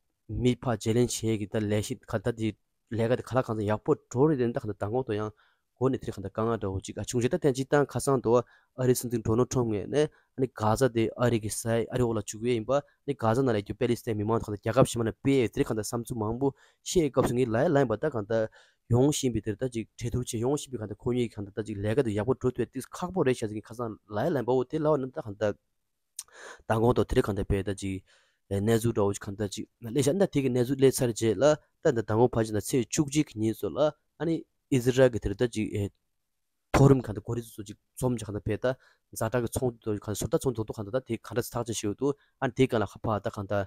མི་ཕར་བརྗེ་ལེན་བྱེད་ཀྱི་ད་ལས་གཞི་ག་ད་དེ་ལས་ཀ་དེ་ག་ལ་གང་ཚ་ཡག་པོ་འགྲོ་རེད་དེ། ད་གང་ལྟར་མདང་དགོང་དུ་ཡང་སྒོ་ནས་དེར་གང་ལྟར་དཀའ་ངལ་འདྲ་བོ་ཅིག་ཨ་བྱུང་རྗེས་ད་ཐེངས་སྤྱིར་བཏང་ཁ་སང་དུ་ཨ་རིའི་སྲིད་འཛིན་ཌོ་ནལ་ཊམ་ངོས་ནས་ཨ་ནི་གྷ་ཟ་དེ་ཨ་རི་གི་ས་ཨ་རི་འོག་ལ་བཅུག་གི་ཡིན་པ། ཨ་ནི་གྷ་ཟ་ནང་ལ་ཡོད་རྒྱུ་པེ་ལི་སི་ཐན་མི་མང་དང་གང་ལྟར་རྒྱལ་ཁབ་གཞན་པ་ནང་སྤེལ་ཡས་དེར་གང་ལྟར་བསམ་ཚུལ་མང་པོ་བཤད་སྐབས་སུ་ངས་ལ་ཡ་ལ་ཡིན་པ་ད་གང་ལྟར་ཡོང་བཞིན་པའི་དེར་ད་ཅིག་གྲོས་བསྡུར་བྱས་ཡོང་བཞིན་པའི་གང་ལྟར་ཁོ་གཉིས་གང་ལྟར་ད་ཅིག་ལས་ཀ་དེ་ཡག་པོ་འགྲོ་ཐུབ་ཡས་ཏིག་ཁག་པོ་རེད་ཤག་ཟེར་གི་ཁ་སང་ལ་ཡ་ལ་ཡིན་པ། འོ་དེ་ལ་བ་ན་ད་གང་ལྟར་མདང་དགོང་དུ་དེ་རིང་གང་ལྟར་བས་ད་ཅིག་གནས་ཚུལ་འདྲ་བོ་ཞིག་གང་ལྟར་ཅིག་སླེབས་ཤག་ད་དེ་གི་གནས་ཚུལ་སླེབས་ཚར་རྗེས་ལ་ད་ད་མདང་དགོང་ཕལ་ཆེར་ན་ཚེས་བཅུ་གཅིག་གི་ཉིན་ཚོ་ལ་ཨ་ནི་ཨི་ཟི་རལ་གི་དེར་ད་ཅིག་མཐོ་རིམ་གང་ལྟར་འགོ་ཁྲིད་ཚོ་ཅིག་འཛོམས་ཅིག་གང་ལྟར་བས་ད་ཛ་དྲག་གི་ཚོགས་འདུ་གང་ཟུར་ད་ཚོགས་འདུ་གང་ལྟར་ད་དེ་གང་འདྲ་ཐག་བཅད་ཞུས་འདུག་ཨ་ནི་དེ་གང་ལ་ཁ་ཕ་ད་གང་ལྟར་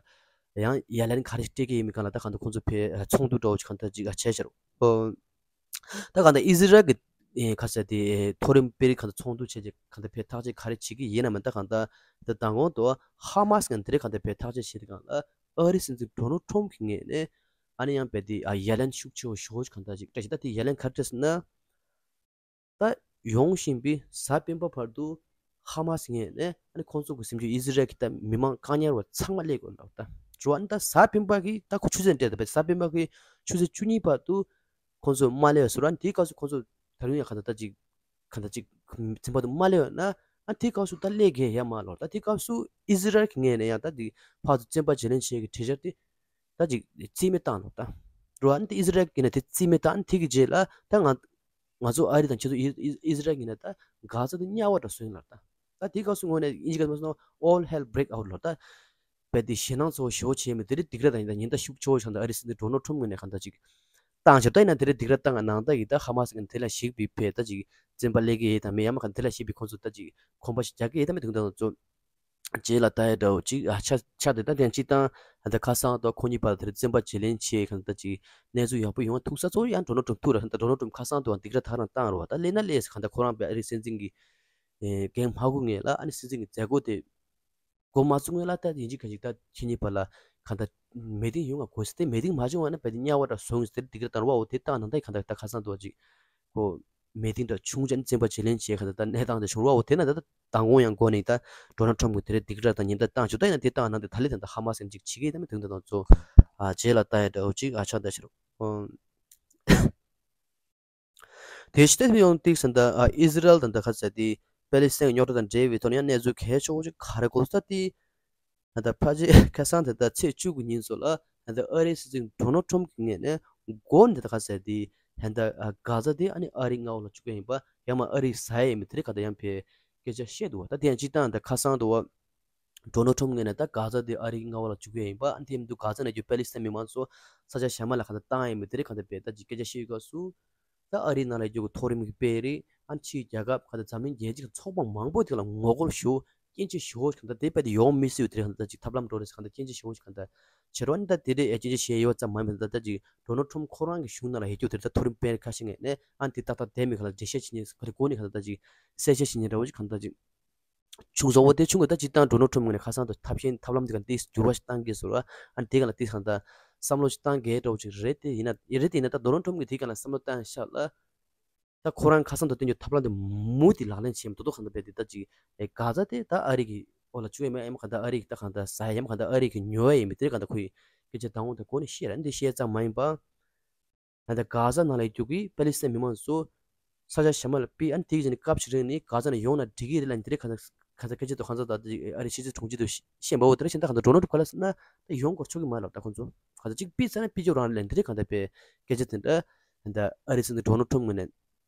ཡང་ཡ་ལན་ག་རེ་སྤྲད་ཀྱི་ཡིན་མིན་གང་ལ་ད་གང་ལྟར་ཁོང་ཚོ་བས་ཚོགས་འདུ་འདྲ་བོ་ཞིག་གང་ལྟར་ཅིག་བྱས་ཤག་ད་གང་ལྟར་ཨི་ཟི་རལ་གི་ཨེ་ཁ་ཤས་དེ་མཐོ་རིམ་དཔོན་རིགས་གང་ལྟར་ཚོགས་འདུ་བྱས་རྗེས་གང་ལྟར་བས་ཐག་གཅོད་ག་རེ་བྱེད་ཀྱི་ཡིན་ནམ། ད་གང་ལྟར་ད་མདང་དགོང་དུ་ཧ་མ་སི་ངན་དེ་རིང་གང་ལྟར་བས་ཐག་གཅོད་བྱས་དེ་གང་ལ་ཨ་རིའི་སྲིད་འཛིན་ཌོ་ནལ་ཊམ་གྱི་ངོས་ནས་ཨ་ནི་ཡང་བས་དེ་ཨ་ཡ་ལན་ཤུགས་ཆེ་བ་ཞེ་པོ་ཅིག་གང་ལྟར་ཅིག་སྤྲད་ཤག་ད་དེ་ཡ་ལན་ག་རེ་སྤྲད་ཟེར་ན། ད་ཡོང་བཞིན་པའི་གཟའ་སྤེན་པ་བར་དུ་ཧ་མ་སི་ངོས་ནས་ཨ་ནི་ཁོང་ཚོ་གི་སེམས་ཤུགས་ཨི་ཟི་རལ་གྱི་ད་མི་མང་བཀག་ཉར་བ་ཚང་མ་སླེབས་དགོས་ལབ། ད་འགྲོ་བ་ནི་ད་གཟའ་སྤེན་པ་གི་ད་ཁོ་ཆུ་ཚོད་སྤྲད་ད་བས་གཟའ་སྤེན་པ་གི་ཆུ་ཚོད་བཅུ་གཉིས་བར་དུ་ཁོང་ཚོ་མ་སླེབས་པ་བཟོ་ར། དེའི་སྐབས་སུ་ཁོང་ཚོ་ད་རུང་ཡང་གང་ལྟར་ད་ཅིག་གང་ལྟར་ཅིག་བཙོན་པ་དུ་མ་སླེབས་ན་ཨ་དེའི་སྐབས་སུ་ད་སླེབས་གས་ཡ་མ་ལོར། ད་དེའི་སྐབས་སུ་ཨི་ཟི་རལ་གྱི་ངོས་ནས་ཡང་ད་དེ་ཕར་ཚུར་བཙོན་པ་བརྗེ་ལེན་བྱེད་ཀྱི་གྲོས་འཆར་དེ་ད་ཅིག་རྩིས་མེད་བཏང་ལོར། ད་འགྲོ་བ་ནི་ད་ཨི་ཟི་རལ་གྱི་ངོས་ནས་དེ་རྩིས་མེད་བཏང་། དེ་གི་རྗེས་ལ་ད་ང་ང་ཚོ་ཨ་རི་དང་ཁྱེད་ཚོ་ཨི་ཨི་ཨི་ཟི་རལ་གྱི་ངོས་ནས་ད་གྷ་ཟ་དེ་དམྱལ་བ་འདྲ་བཟོས་ཡིན་ལབ། ད་ད་དེའི་སྐབས་སུ་དངོས་གནས་དབྱིན་ཇི་སྐད་མ་སོང་ན་all hell break out ལབ། ད་བས་དེ་ཞེད་སྣང་ཚ་པོ་ཞེ་པོ་བྱས་མི་དེ་རིང་སྡིགས་ར་དང་ཡིན་ད་ཉེན་བརྡ་ཤུགས་ཆེ་བོ་ཞིག་ད་ཨ་རིའི་སྲིད་འཛིན་ཌོ་ནལ་ཊམ་ངོས་ནས་གང་ལྟར་ཅིག་བཏང་ཞབས་ད་ཡིན་ན་དེ་རིང་སྡིགས་ར་བཏང་ག་ནང་ད་ཡིན་ད་ཧ་མ་སི་ངན་དེ་ལ་ཞིག་བི་བས་ད་ཅིག་བཙོན་པ་སླེབས་ཀྱི་ཡོད་དམ་མེད་ཡང་མ་གང་དེ་ལ་ཞིག་བི་ཁོང་ཚོ་ད་ཅིག་གོམ་པ་ཞིག་རྒྱག་གི་ཡོད་དམ་མེད་དུས་ད་ང་ཚོ་རྗེས་ལ་ལྟ་ཡ་འདྲ་བོ་ཅིག་ཨ་ཆ་ཆ་དེ་ད་དེང་སྤྱིར་བཏང་ད་ཁ་སང་དུ་ཁོ་གཉིས་བར་དེར་བཙོན་པ་བརྗེ་ལེན་བྱས་གང་ལྟར་ཅིག་གནས་ཚུལ་ཡག་པོ་ཡོང་ཐུག་ས་ཚོ་ཡང་ཌོ་ནལ་ཊམ་ཐུག་ར། ད་ཌོ་ནལ་ཊམ་ཁ་སང་དུའང་སྡིགས་ར་ད་རང་བཏང་རོགས། ད་སླེབས་ན་སླེབས་གང་ལྟར་ཁོ་རང་བས་ཨ་རིའི་སྲིད་འཛིན་གྱི་འགན་མ་འཁུར་སྔོན་ལ་ཨ་ནི་སྲིད་འཛིན་གྱི་མཛད་སྒོ་དེ་འགོ་མ་ཚུགས་སྔོན་ལ་ད་ཡིན་གཅིག་མིན་གཅིག་ད་ཁྱེད་གཉིས་བར་ལ་གང་ལྟར་མི་ཊིང་ཡོང་བ་དགོས་ཟེར་ཏེ། མི་ཊིང་མ་བྱུང་བ་ན་བས་དེ་དམྱལ་བ་འདྲ་བཟོ་ཡོང་ཟེར་ཏེ་སྡིགས་ར་བཏང་རོགས། འོ་དེ་བཏང་ནང་ད་གང་ལྟར་ད་ཁ་སང་དུ་བ་ཅིག་ཁོ་མི་ཊིང་འདྲ་བྱུང་བྱས་ནས་བཙོན་པ་བརྗེ་ལེན་བྱས་གང་ལྟར་ད་གནས་སྟངས་དེ་བྱུང་རོགས། འོ་དེ་ན་ད་ད་མདང་དགོང་ཡང་འགོ་ནས་ད་ཌོ་ནལ་ཊམ་གྱིས་དེ་རིང་སྡིགས་ར་དང་ཉེན་བརྡ་བཏང་བྱུང་། ད་ཡིན་ན་དེ་བཏང་ནང་དེ་ད་ལས་དང་ད་ཧ་མ་སི་ངན་ཅིག་བྱེད་ཀྱི་ཡིན་ད་མེད་དུས་ད་ང་ཚོ་ཨ་རྗེས་ལ་ལྟ་ཡ་འདྲ་བོ་ཅིག་ཨ་ཆགས་ད་ཤི་རོགས། དེ་ཕྱི་ཏེ་ཡོང་ཏིག་ཟིན་ད་ཨ་ཨི་ཟི་རལ་དང་ད་ཁ་ཟེར་དེ་པེ་ལི་སི་ཐན་རྙོག་དྲ་དང་འབྲེལ་བའི་ཐོག་ནས་ཡང་གནས་ཚུལ་གལ་ཆེ་བོ་ཅིག་ག་རེ་གོ་ས་དེ། ད་ཕལ་ཆེར་ཁ་སང་དེ་ད་ཚེས་བཅུ་དགུ་ཉིན་ཚོ་ལ་ད་ཨ་རིའི་སྲིད་འཛིན་ཌོ་ནལ་ཊམ་གྱི་ངོས་ནས་འགོ་ནས་ད་ཁ་ཟེར་དེ་ད་གྷ་ཟ་དེ་ཨ་ནི་ཨ་རིའི་མངའ་འོག་ལ་བཅུག་གི་ཡིན་པ་ཡང་མ་ཨ་རིའི་ཟ་ཡ་ཡིན་མིན་དེ་རིང་གང་ལྟར་ཡང་ཕེ་སྐད་ཆ་བཤད་འདུག་བ། ད་དེ་ཡང་སྤྱིར་བཏང་ད་ཁ་སང་དུ་བ། ཌོ་ནལ་ཊམ་ངོས་ནས་ད་གྷ་ཟ་དེ་ཨ་རིའི་མངའ་འོག་ལ་བཅུག་གི་ཡིན་པ། ཨ་ནི་དེ་མིན་དུ་གྷ་ཟ་ནང་རྒྱུ་པེ་ལི་སི་ཐན་མི་མང་ཚོ་ས་ཆ་གཞན་མ་ལ་གང་ལྟར་བཏང་ཡིན་མིན་དེ་རིང་གང་ལྟར་བས་ད་ཅིག་སྐད་ཆ་བཤད་སྐབས་སུ། ད་ཨ་རིའི་ནང་ལ་ཡོད་རྒྱུ་གི་མཐོ་རིམ་གྱི་དཔོན་རིགས་ཨ་ནི་ཕྱིའི་རྒྱལ་ཁབ་གང་ལྟར་འཛམ་གླིང་རྒྱལ་སྤྱིའི་ཚོགས་པ་མང་པོ་དེ་ལ་ངོ་རྒོལ་ཞུ་སྐྱོན་བརྗོད་ཞུ་གང་ལྟར་དེ་བས་དེ་ཡོང་མི་སྲིད་དེ་རིང་གང་ལྟར་ཅིག་ཐབས་ལམ་འགྲོ་རེད་ཟེར་གང་ལྟར་སྐྱོན་བརྗོད་ཞུ་གང་ལྟར་བྱེད་རོགས། ཨ་ནི་ད་དེ་འདྲའི་ཨེ་སྐྱོན་བརྗོད་བྱས་ཡོད་ཙམ་མ་ཡིན་པ་ད་ད་ཅིག་ཌོ་ནལ་ཊམ་ཁོ་རང་གི་གཞུང་ནང་ལ་ཡོད་རྒྱུ་དེ་ད་མཐོ་རིམ་དཔོན་རིགས་ཁ་ཤས་ངོས་ནས་ཨ་ནི་དེ་ཏག་ཏག་བསྡད་མེད་གང་ལ་འགྲེལ་བཤད་བྱེད་མཁན་ག་རེ་གོ་ནས་གང་ལྟར་ད་ཅིག་གསལ་བཤད་བྱེད་མཁན་འདྲ་བོ་ཅིག་གང་ལྟར་ཅིག་བྱུང་སོང་། འོ་དེ་བྱུང་གི་ད་སྤྱིར་བཏང་ཌོ་ནལ་ཊམ་ངོས་ནས་ཁ་སང་དུ་ཐབས་ཤེས་ཐབས་ལམ་དེ་ག་ཏིས་འགྱུར་བ་ཞིག་བཏང་གི་ཟེར་བ། ཨ་ནི་དེ་ག་ལ་ཏིས་གང་ལྟར་བསམ་བློ་ཞིག་བཏང་གི་འདྲ་བོ་ཅིག་རེད། དེ་ཡིན་ན་རེད། དེ་ཡིན་ན་ད་ཌོ་ནལ་ཊམ་གྱིས་དེ་ག་ལ་བསམ་བློ་བཏང་ཤག་ལ། ད་ཁོ་རང་ཁ་སང་དུ་བསྟན་རྒྱུ་ཐབས་ལམ་དེ་མུ་མཐུད་ལག་ལེན་བྱེད་མི་འདུག་གང་ལྟར་བས་དེ་ད་ཅིག་ཨེ་གྷ་ཟ་དེ་ད་ཨ་རི་གི་འོག་ལ་བཅུག་ཡོད་མེད་ཨེ་མ་གང་ལྟར་ཨ་རི་གི་ད་གང་ལྟར་ཟ་ཡ་ཡ་མ་གང་ལྟར་ཨ་རི་གི་ཉོ་ཡ་ཡིན་མིན་དེ་གང་ལྟར་ཁོ་ཡི་སྐད་ཆ་དང་པོ་དེ་གོ་ནས་བཤད་ར། འདི་བཤད་ཙམ་མ་ཡིན་པ། ད་ལྟ་གྷ་ཟ་ནང་ལ་ཡོད་རྒྱུ་གི་པེ་ལི་སི་ཐན་མི་མང་ཚོ་ས་ཆ་གཞན་པ་ལ་ཕུད། ཨ་ནི་དེ་གི་རྗེས་ནས་སྐབས་ཤིག་རིང་ནས་གྷ་ཟ་ནས་ཡོང་ན་འགྲིག་གི་རེད་ལབ་ནས་དེ་རིང་གང་ལྟར་གང་ལྟར་སྐད་ཆ་དང་གང་ལྟར་ད་ཨ་རི་ཕྱི་སྲིད་དྲུང་ཆེ་དུ་བཤད་པ། འོ་དེ་རིང་གཞན་དག་གང་ལྟར་ཌོ་ནལ་ཊམ་ག་ལ་ཟེར་ན་ད་ཡོང་དགོས་ཆོག་གི་མ་རེད་ལབ། ད་ཁོང་ཚོ་གང་ལྟར་གཅིག་ཕུད་ཚར་ན་ཕུད་ཆོག་རང་རེད་ལབ་དེ་རིང་གང་ལྟར་པའི་སྐད་ཆ་དེ་འདྲ་ད་ཨ་རི་སྲིད་འཛིན་ཌོ་ནལ་ཊམ་ངོས་ནས་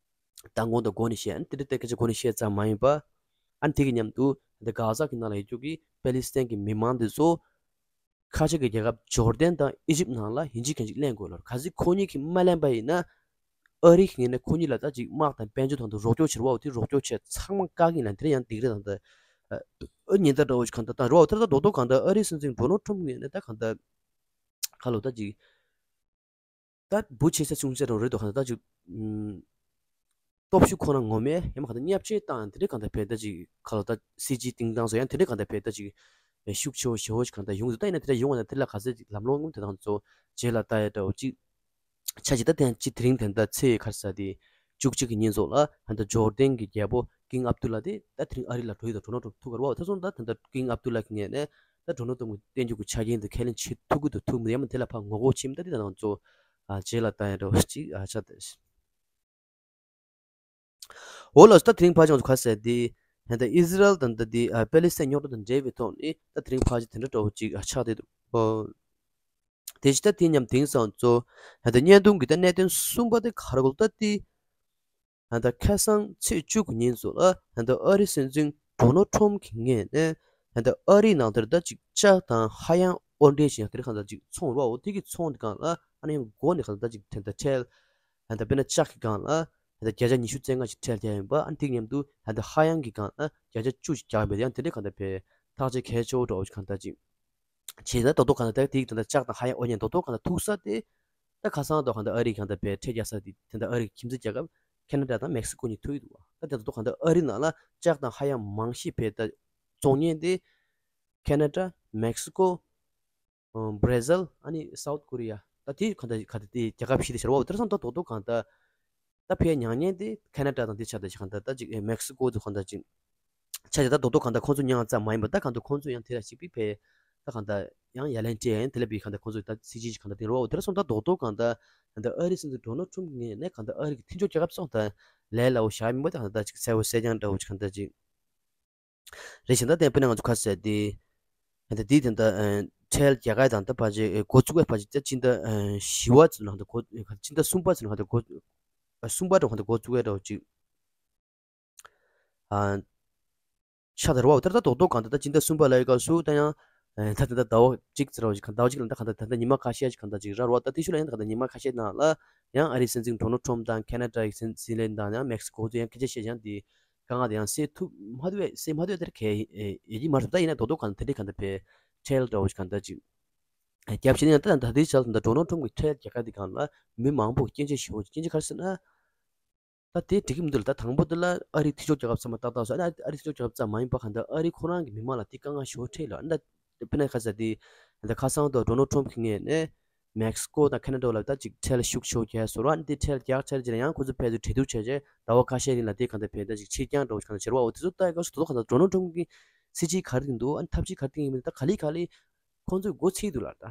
མདང་དགོང་དང་སྒོ་ནས་བཤད། ཨ་ནི་དེ་འདྲ་ད་སྐད་ཆ་སྒོ་ནས་བཤད་ཙམ་མ་ཡིན་པ། ཨ་ནི་དེ་གི་མཉམ་དུ་ད་གྷ་ཟ་གི་ནང་ལ་ཡོད་རྒྱུ་གི་པེ་ལི་སི་ཐན་གི་མི་མང་འདི་ཚོ་ཁ་ཆེ་གི་རྒྱལ་ཁབ་ཇོར་ཌན་དང་ཨི་ཇིབ་ནང་ལ་ཡིན་གཅིག་མིན་གཅིག་ལེན་དགོས་ལབ། གལ་སྲིད་ཁོ་གཉིས་ཀྱིས་མ་ལེན་པ་ཡིན་ན་ཨ་རི་གི་ངོས་ནས་ཁོ་གཉིས་ལ་ད་ཅིག་དམག་དང་དཔལ་འབྱོར་ཐོག་ཏུ་རོགས་སྐྱོར་བྱེད་རོགས། དེ་རོགས་སྐྱོར་བྱས་ཚང་མ་བཀག་གི་ཡིན་ལབ། དེ་རིང་ཡང་སྡིགས་ར་དང་ད་ཨ་ཉེན་བརྡ་འདྲ་བོ་ཞིག་གང་ལྟར་བཏང་རོགས། དེ་ལྟར་རྡོག་རྡོག་གང་ལྟར་ཨ་རིའི་སྲིད་འཛིན་ཌོ་ནལ་ཊམ་ངོས་ནས་ད་གང་ལྟར་ཁ་ལོ་ད་ཅིག་ ད་འབུ་ཆེ་ས་ཆུང་ས་རང་རེད་འདུག་གང་ལྟར་ད་ཅིག་ཨུམ། སྟོབས་ཤུགས་ཁོ་ན་ངོ་མས་ཡང་མ་གང་ལྟར་བརྙས་བཅོས་བཏང་དེ་འདྲའི་གང་ལྟར་བས་ད་ཅིག་ཁ་ལོ་ད་སྲིད་ཇུས་བཏིང་སྟངས་སོགས་ཡང་དེ་འདྲའི་གང་ལྟར་བས་ད་ཅིག་ཤུགས་ཆེ་བོ་ཞེ་བོ་ཞིག་གང་ལྟར་ཡོང་འདུག་ད་ཡིན་ན་དེ་འདྲ་ཡོང་བ་ན་དེ་ལ་ག་ཚད་ཅིག་ལམ་ལྷོང་ངོ་མ་དེ་དང་ཚོ་རྗེས་ལ་ལྟ་ཡ་འདྲ་བོ་ཅིག་ཆ་ཅིག་ད་དེ་ཡང་ཅིག་དེ་རིང་དེ་འདྲ་ཚེས་ཁ་ས་དེ་བཅུ་གཅིག་གི་ཉིན་ཚོ་ལ་ཧན་ད་ཇོར་ཌན་གྱི་རྒྱལ་པོ་ཀིང་ཨབ་ཏུ་ལ་དེ་ད་དེ་རིང་ཨ་རི་ལ་འགྲོ་ཡི་དང་འགྲོ་ན་འགྲོ་ཐུག་གར་བ་ད་སོང་ད་དེ་འདྲ་ཀིང་ཨབ་ཏུ་ལ་གི་ངས་ནས་ད་འགྲོ་ན་གཏོང་གི་བསྟན་རྒྱུ་གི་ཆ་རྐྱེན་དུ་ཁས་ལེན་བྱེད་ཐུབ་གི་འདུག་ཐུབ་མི་ཡང་མ་དེ་ལ་ཕར་ངོ་རྒོལ་བྱེད་མི་ད་དེ་དང་ཚོ་རྗེས་ལ་ལྟ་ཡ་འདྲ་བོ་ཅིག་ཨ་ཆ་དེ། འོ་ལགས་སོ། ད་དེ་རིང་ཕལ་ཆེར་ང་ཚོ་ག་ཟེར་དེ། ད་ཨི་ཟི་རལ་དང་ད་དེ་ཨ་པེ་ལི་སི་ཐན་རྙོག་དྲ་དང་འབྲེལ་བའི་ཐོག་ནས་ད་དེ་རིང་ཕལ་ཆེར་དེ་འདྲ་འདྲ་བོ་ཅིག་ཨ་ཆགས་བསྡད་འདུག་ཨོ། དེ་བཞིན་ད་དེ་མཉམ་དེང་སང་ཚོ་ད་བརྙན་ཐུང་གི་ད་གནད་དོན་གསུམ་པ་དེ་ག་རེ་གོ་ད་དེ། ད་ཁ་སང་ཚེས་བཅུ་དགུ་ཉིན་ཚོ་ལ་ད་ཨ་རི་སྲིད་འཛིན་ཌོ་ནལ་ཊམ་གྱི་ངོས་ནས་ད་ཨ་རིའི་ནང་དེར་ད་ཅིག་ལྕགས་དང་ཧ་ཡང་དབོར་འདྲེན་བྱེད་ཡང་དེ་རིང་གང་ད་ཅིག་ཚོང་རོགས་འོ་དེ་གི་ཚོང་དེ་གང་ལ་ཨ་ནི་ཡང་སྒོ་ནས་གང་ད་ཅིག་དེ་ད་ཁྲལ། ད་དཔེར་ན་ལྕགས་ཀྱི་སྒང་ལ་ད་བརྒྱ་ཆ་ཉི་ཤུ་རྩ་ལྔ་ཞིག་ཁྲལ་རྒྱག་ཡིན་པ། ཨ་ནི་དེ་མཉམ་དུ་ད་ཧ་ཡང་གི་སྒང་ལ་བརྒྱ་ཆ་བཅུ་ཞིག་རྒྱག་ཡིན་པ། ཡང་དེ་འདྲའི་གང་ལྟར་བས་ཐག་གཅོད་གལ་ཆེ་བོ་འདྲ་བོ་ཞིག་གང་ལྟར་ཅིག་བྱས་ན་རྡོག་རྡོག་གང་ལྟར་དེ་གི་ད་ལྕགས་དང་ཧ་ཡང་དབོར་ཉན་རྡོག་རྡོག་གང་ལྟར་ཐུག་ས་དེ་ད་ཁ་སང་རྡོག་གང་ལྟར་ཨ་རི་གང་ལྟར་བས་ཁྲལ་རྒྱག་ས་དེ་དེ་འདྲ་ཨ་རི་གི་ཁྱིམ་མཚེས་རྒྱལ་ཁབ་ཁེ་ན་ཌ་དང་མེག་སི་ཀོ་གཉིས་ཐུག་ཡོད་འདུག་བ། ད་དེ་རྡོག་རྡོག་གང་ལྟར་ཨ་རི་ནང་ལ་ལྕགས་དང་ཧ་ཡང་མང་ཤོས་བས་ད་བཙོང་ཉན་དེ་ཁེ་ན་ཌ་མེག་སི་ཀོ། ཨ་བྷ་ར་ཟིལ། ཨ་ནི་སའུ་ཐི་ཀོ་རི་ཡ། ད་དེ་ག་འདྲ་ག་འདྲ་དེ་རྒྱལ་ཁབ་བཞི་དེ་ཤར་བ་འོ་དེར་སོང་ད་རྡོག་རྡོག་གང་ལྟར་ད་ཕའི་ཉག་ཉེས་དེ་ཁེ་ན་ཌ་དང་དེ་ཆ་དེ་གང་ལྟར་ད་ཅིག་མེག་སི་ཀོ་དེ་གང་ལྟར་ཅིག་ཆ་དེ་ད་རྡོག་རྡོག་གང་ལྟར་ཁོང་ཚོ་མྱངས་ཙམ་མ་ཡིན་པ་ད་གང་ལྟར་ཁོང་ཚོ་ཡང་དེ་ལ་གཅིག་པའི་ཕའི་ད་གང་ལྟར་ཡང་ཡ་ལན་སྤྲད་ཡང་དེ་ལ་པའི་གང་ལྟར་ཁོང་ཚོ་ད་སྲིད་ཇུས་ཅིག་གང་ལྟར་དེ་རོ་འོ་དེར་སོང་ད་རྡོག་རྡོག་གང་ལྟར་གང་ལྟར་ཨ་རི་སྲིད་འཛིན་ཌོ་ནལ་ཊམ་གྱི་ངོས་ནས་གང་ལྟར་ཨ་རི་གི་མཐུན་ཕྱོགས་རྒྱལ་ཁབ་སོང་ད་ལས་སླ་བོ་བཞག་མིན་པ་ད་གང་ལྟར་ད་ཅིག་གསལ་བོ་གསལ་རྐྱང་འདྲ་བོ་ཅིག་གང་ལྟར་ཅིག་རེད་བཞིན་ད་ལྟ་དཔེར་ན་ང་ཚོ་ཁ་ཟེར་ཏེ། ད་འདི་དེ་འདྲ་ཁྲལ་རྒྱག་ག་དང་ད་ཕལ་ཆེར་འགོ་བཙུགས་པའི་ཕལ་ཆེར་ད་སྤྱི་ཟླ་བཞི་པ་ཚུན་ལ་ད་འགོ་སྤྱི་ཟླ་གསུམ་པ་ཚུན་ལ་ད་འགོ་གསུམ་པ་དང་ད་འགོ་བཙུགས་ཡ་འདྲ་བོ་ཅིག་ཆགས་ད་རེད་བ། ད་ད་རྡོག་རྡོག་གང་ད་ད་སྤྱི་ཟླ་གསུམ་པ་ལ་ཡི་སྐབས་སུ་ད་ཡང་ད་ད་ད་ཟླ་བ་གཅིག་ཙམ་རེད་བ་ཅིག་ཟླ་བ་གཅིག་ལ་ད་གང་ད་ད་ད་ཉི་མ་ཁ་ཤས་ཅིག་གང་ད་ཅིག་རག་རེད་བ། ད་དེ་ཤུལ་ལ་ཡང་ད་གང་ད་ཉི་མ་ཁ་ཤས་ནང་ལ་ཡང་ཨ་རིའི་སྲིད་འཛིན་ཌོ་ནལ་ཊམ་དང་ཁེ་ན་ཌ་ཡི་སྲིད་སྲིད་བློན་དང་ཡང་མེག་སི་ཀོ་ཚོ་ཡང་སྐད་ཆ་བཤད་ཡང་དེ། དཀའ་ངལ་དེ་ཡང་སེལ་ཐུབ་མ་ཐུབ་པས་སེལ་མ་ཐུབ་པས་དེར་གལ་ཡེ་ཡེ་ཀྱི་མ་རེད། ད་ཡིན་ན་རྡོག་རྡོག་གང་དེ་འདྲའི་གང་ལྟར་བས་ཁྲལ་འདྲ་བོ་ཞིག་གང་ལྟར་ཅིག་རྒྱབ་བྱས་ནས་ད་ད་ལྟའི་ཆར་ད་ཌོ་ནལ་ཊམ་གྱི་ཁྲལ་རྒྱག་ག་དེ་གང་ལ་མི་མང་པོ་སྐྱོན་བརྗོད་ཞུ་བ་སྐྱོན་བརྗོད་ག་རེ་ཟེར་ན། ད་དེ་འགྲིག་གི་མི་འདུག་ལ། ད་དང་པོ་དེ་ལ་ཨ་རི་མཐུན་ཕྱོགས་རྒྱལ་ཁབ་ཚང་མ་ཏག་ཏག་སོང་། ཨ་ནི་ཨ་རི་མཐུན་ཕྱོགས་རྒྱལ་ཁབ་ཙམ་མ་ཡིན་པ་གང་ལྟར་ཨ་རི་ཁོ་རང་གི་མི་མང་ལ་དེ་དཀའ་ངལ་ཞེ་པོ་འཕྲད་ལ། ཨ་ནི་ད་དཔེར་ན་ཁ་ས་དེ་ད་ཁ་སང་དུ་ཌོ་ནལ་ཊམ་གྱི་ངོས་ནས། མེག་སི་ཀོ་དང་ཁེ་ན་ཌ་ལ་ད་ཅིག་ཁྲལ་ཤུགས་ཆེ་བོ་བརྒྱབ་སོང་ར། འདི་ཁྲལ་རྒྱག་ཚར་རྗེས་ལ་ཡང་ཁོ་ཚོ་ཕན་ཚུན་འབྲེལ་གཏུག་བྱས་རྗེས་ཟླ་བ་ཁ་ཤས་རིང་ལ་དེ་གང་ལྟར་ཕན་ད་ཅིག་ཕྱིར་འགྱངས་འདྲ་བོ་ཞིག་གང་ལྟར་བྱེད་རོགས། འོ་དེ་ཚོ་ལྟ་ཡི་སྐབས་སུ་དོ་དོ་གང་ལྟར་ཌོ་ནལ་ཊམ་གྱི་སྲིད་ཇུས་ག་རེ་འདུག་ཨ་ནི་ཐབས་ཇུས་ག་རེ་ཡིན་མིན་ད་ག་ལེ་ག་ལེ་ཁོ་ཚོས་མགོ་ཚོས་འདུག་ལ། ད་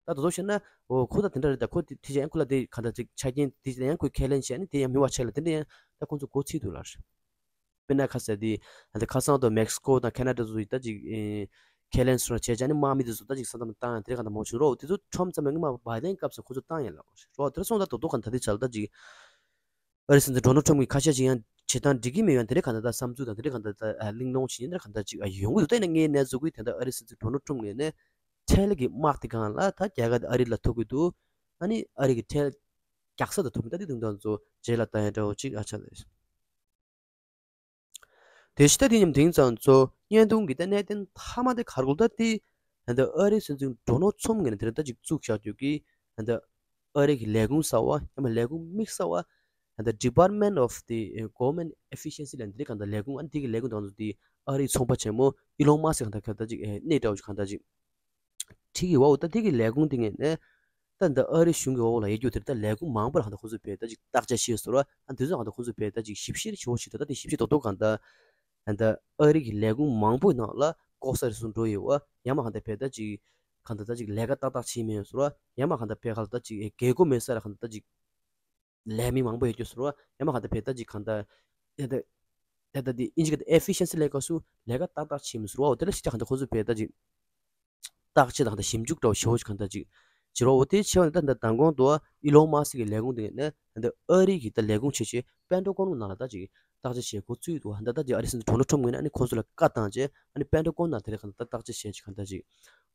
ད་དོ་དོ་བཤད་ན་འོ་ཁོ་ད་དེ་འདྲ་རེད། ད་ཁོ་དེ་དེ་བྱས་ཡང་ཁོ་ལ་དེ་གང་ལྟར་ཅིག་ཆ་རྐྱེན་དེ་བྱས་ཡང་ཁོས་ཁས་ལེན་བྱས་ནས་དེ་ཡང་མི་བ་ཆད་ལ་དེ་འདྲ་ཡང་ད་ཁོ་ཚོ་མགོ་ཚོས་འདུག་ལ། དཔེར་ན་ཁ་ཟེར་དེ་ད་ཁ་སང་དུ་མེག་སི་ཀོ་དང་ཁེ་ན་ཌ་ཚོ་ཡིས་ད་ཅིག་ཁས་ལེན་སོང་བྱས་བྱས་ནས་དམག་མི་དེ་ཚོ་ད་ཅིག་ས་མཚམས་བཏང་ཡང་དེ་ག་ད་མང་ཆུང་རོགས། དེ་ཚོ་ཁྲོམ་ཙམ་ཡང་སྔོན་མ་བའི་ཌེན་སྐབས་སུ་ཁོ་ཚོ་བཏང་ཡང་ལ་རོགས། དེ་སོང་ད་དོ་དོ་ག་ད་དེ་ཆ་ལ་ད་ཅིག་ཨ་རི་སྲིད་འཛིན་ཌོ་ནལ་ཊམ་གྱིས་ཁ་ཤས་ཅིག་ཡང་བྱེད་སྟངས་འགྲིག་གི་མེད་ཡང་དེ་འདྲ་ག་ད་ད་བསམ་ཚུལ་དང་དེ་འདྲ་ག་ད་ད་གླེང་སློང་བྱེད་ཡིན་འདྲ་ག་ད་ཅིག་ཡོང་གི་འདུག་ད་ཡིན་ན་ངའི་གནས་ཚུལ་གི་དེ་ད་ཨ་རི་སྲིད་འཛིན་ཌོ་ནལ་ཊམ་ངོས་ནས་ཁྲལ་གྱི་དམག་དེ་གང་ལ་ད་རྒྱ་གར་དེ་ཨ་རི་ལ་ཐུག་གི་འདུག་ཨ་ནི་ཨ་རི་གི་ཁྲལ་རྒྱག་ས་དང་ཐུག་མི་ད་དེ་དུང་དང་ཚོ་རྗེས་ལ་ད་ཡང་འདྲ་བོ་ཅིག་ཨ་ཆ་ལས། དེ་ཕྱི་ད་དེ་མཉམ་དེང་ཙང་ཚོ་བརྙན་ཐུང་གི་ད་གནད་དོན་མཐའ་མ་དེ་ག་རེ་གོ་ད་དེ། ད་ཨ་རི་སྲིད་འཛིན་ཌོ་ནལ་ཊམ་ངོས་ནས་དེ་རིང་ད་ཅིག་བཙུགས་བཞག་རྒྱུ་གི་ད་ཨ་རི་གི་ལས་ཁུངས་གསར་བ་ཡང་མ་ལས་ཁུངས་དམིགས་བསལ་བ་ད་Department of the Government Efficiency ལབ་དེ་གང་ད་ལས་ཁུངས། ཨ་ནི་དེ་གི་ལས་ཁུངས་དང་དེ་ཨ་རིའི་ཚོང་པ་ཆེན་མོ་ཨི་ལོན་མཱ་སི་གང་ད་གང་ད་ཅིག་གནས་འདྲ་བོ་ཅིག་གང་ད་ཅིག་ཁྲིད་ཀྱི་འོག་ད་དེ་གི་ལས་ཁུངས་དེ་ངོས་ནས་ད་འདི་ཨ་རི་གཞུང་གི་འོག་ལ་ཡོད་རྒྱུ་དེ་ད་ལས་ཁུངས་མང་པོ་ལ་གང་ད་ཁོ་ཚོས་བས་ད་ཅིག་བརྟག་དཔྱད་བྱས་སོང་ར། ཨ་འདི་ཚོ་གང་ད་ཁོ་ཚོས་བས་ད་ཅིག་ཞིབ་བཤེར་ཞུ་བ་ཞིག་ད་ད་དེ་ཞིབ་བཤེར་རྡོག་རྡོག་གང་ད་ད་ཨ་རི་གི་ལས་ཁུངས་མང་པོའི་ནང་ལ་ལྐོག་ཟ་རུལ་སུངས་འགྲོ་ཡོད་བ། ཡང་མ་གང་ད་བས་ད་ཅིག་གང་ད་ད་ཅིག་ལས་ཀ་ཏག་ཏག་བྱས་མེད་སོང་ར། ཡང་མ་གང་ད་བས་ག་ལ་ད་ཅིག་རྒྱལ་སྒོ་མེད་ས་ལ་གང་ད་ད་ཅིག་ལས་མི་མང་པོ་ཡོད་རྒྱུ་ཟེར་བ། ཡང་མ་གང་ལྟར་བས་ད་ཅིག་གང་ལྟར་ཡ་ད་ཡ་ད་དེ་ཨིན་ཇི་སྐད་དུ་ཨེ་ཕི་ཤན་སི་ལབ་སྐབས་སུ་ལས་ཀ་ཏག་ཏག་བྱེད་མི་ཟེར་བ། འོ་དེ་ལ་ཤི་ཆ་གང་ལྟར་ཁོ་ཚོས་བས་ད་ཅིག་བརྟག་དཔྱད་དང་གང་ལྟར་ཞིབ་འཇུག་འདྲ་བོ་ཞེ་བོ་ཞིག་གང་ལྟར་ཅིག་བྱེད་རོགས། འོ་དེ་བྱས་པ་ནི་ད་ད་མདང་དགོང་དུ་ཨི་ལོན་མཱ་སི་ཀི་གི་ལས་ཁུངས་དེ་ནས་ད་ཨ་རི་གི་ད་ལས་ཁུངས་བྱས་བྱས་པེན་ཊ་གོན་ནང་ལ་ད་ཅིག་བརྟག་དཔྱད་བྱེད་འགོ་བཙུགས་འདུག་ད་ད་ཅིག་ཨ་རི་སྲིད་འཛིན་ཌོ་ནལ་ཊམ་ངོས་ནས་ཨ་ནི་ཁོང་ཚོ་ལ་བཀའ་བཏང་བྱས་ཨ་ནི་པེན་ཊ་གོན་ནང་དེ་ལ་གང་ལྟར་བརྟག་དཔྱད་བྱས་ཅིག་གང་ལྟར་ཅིག་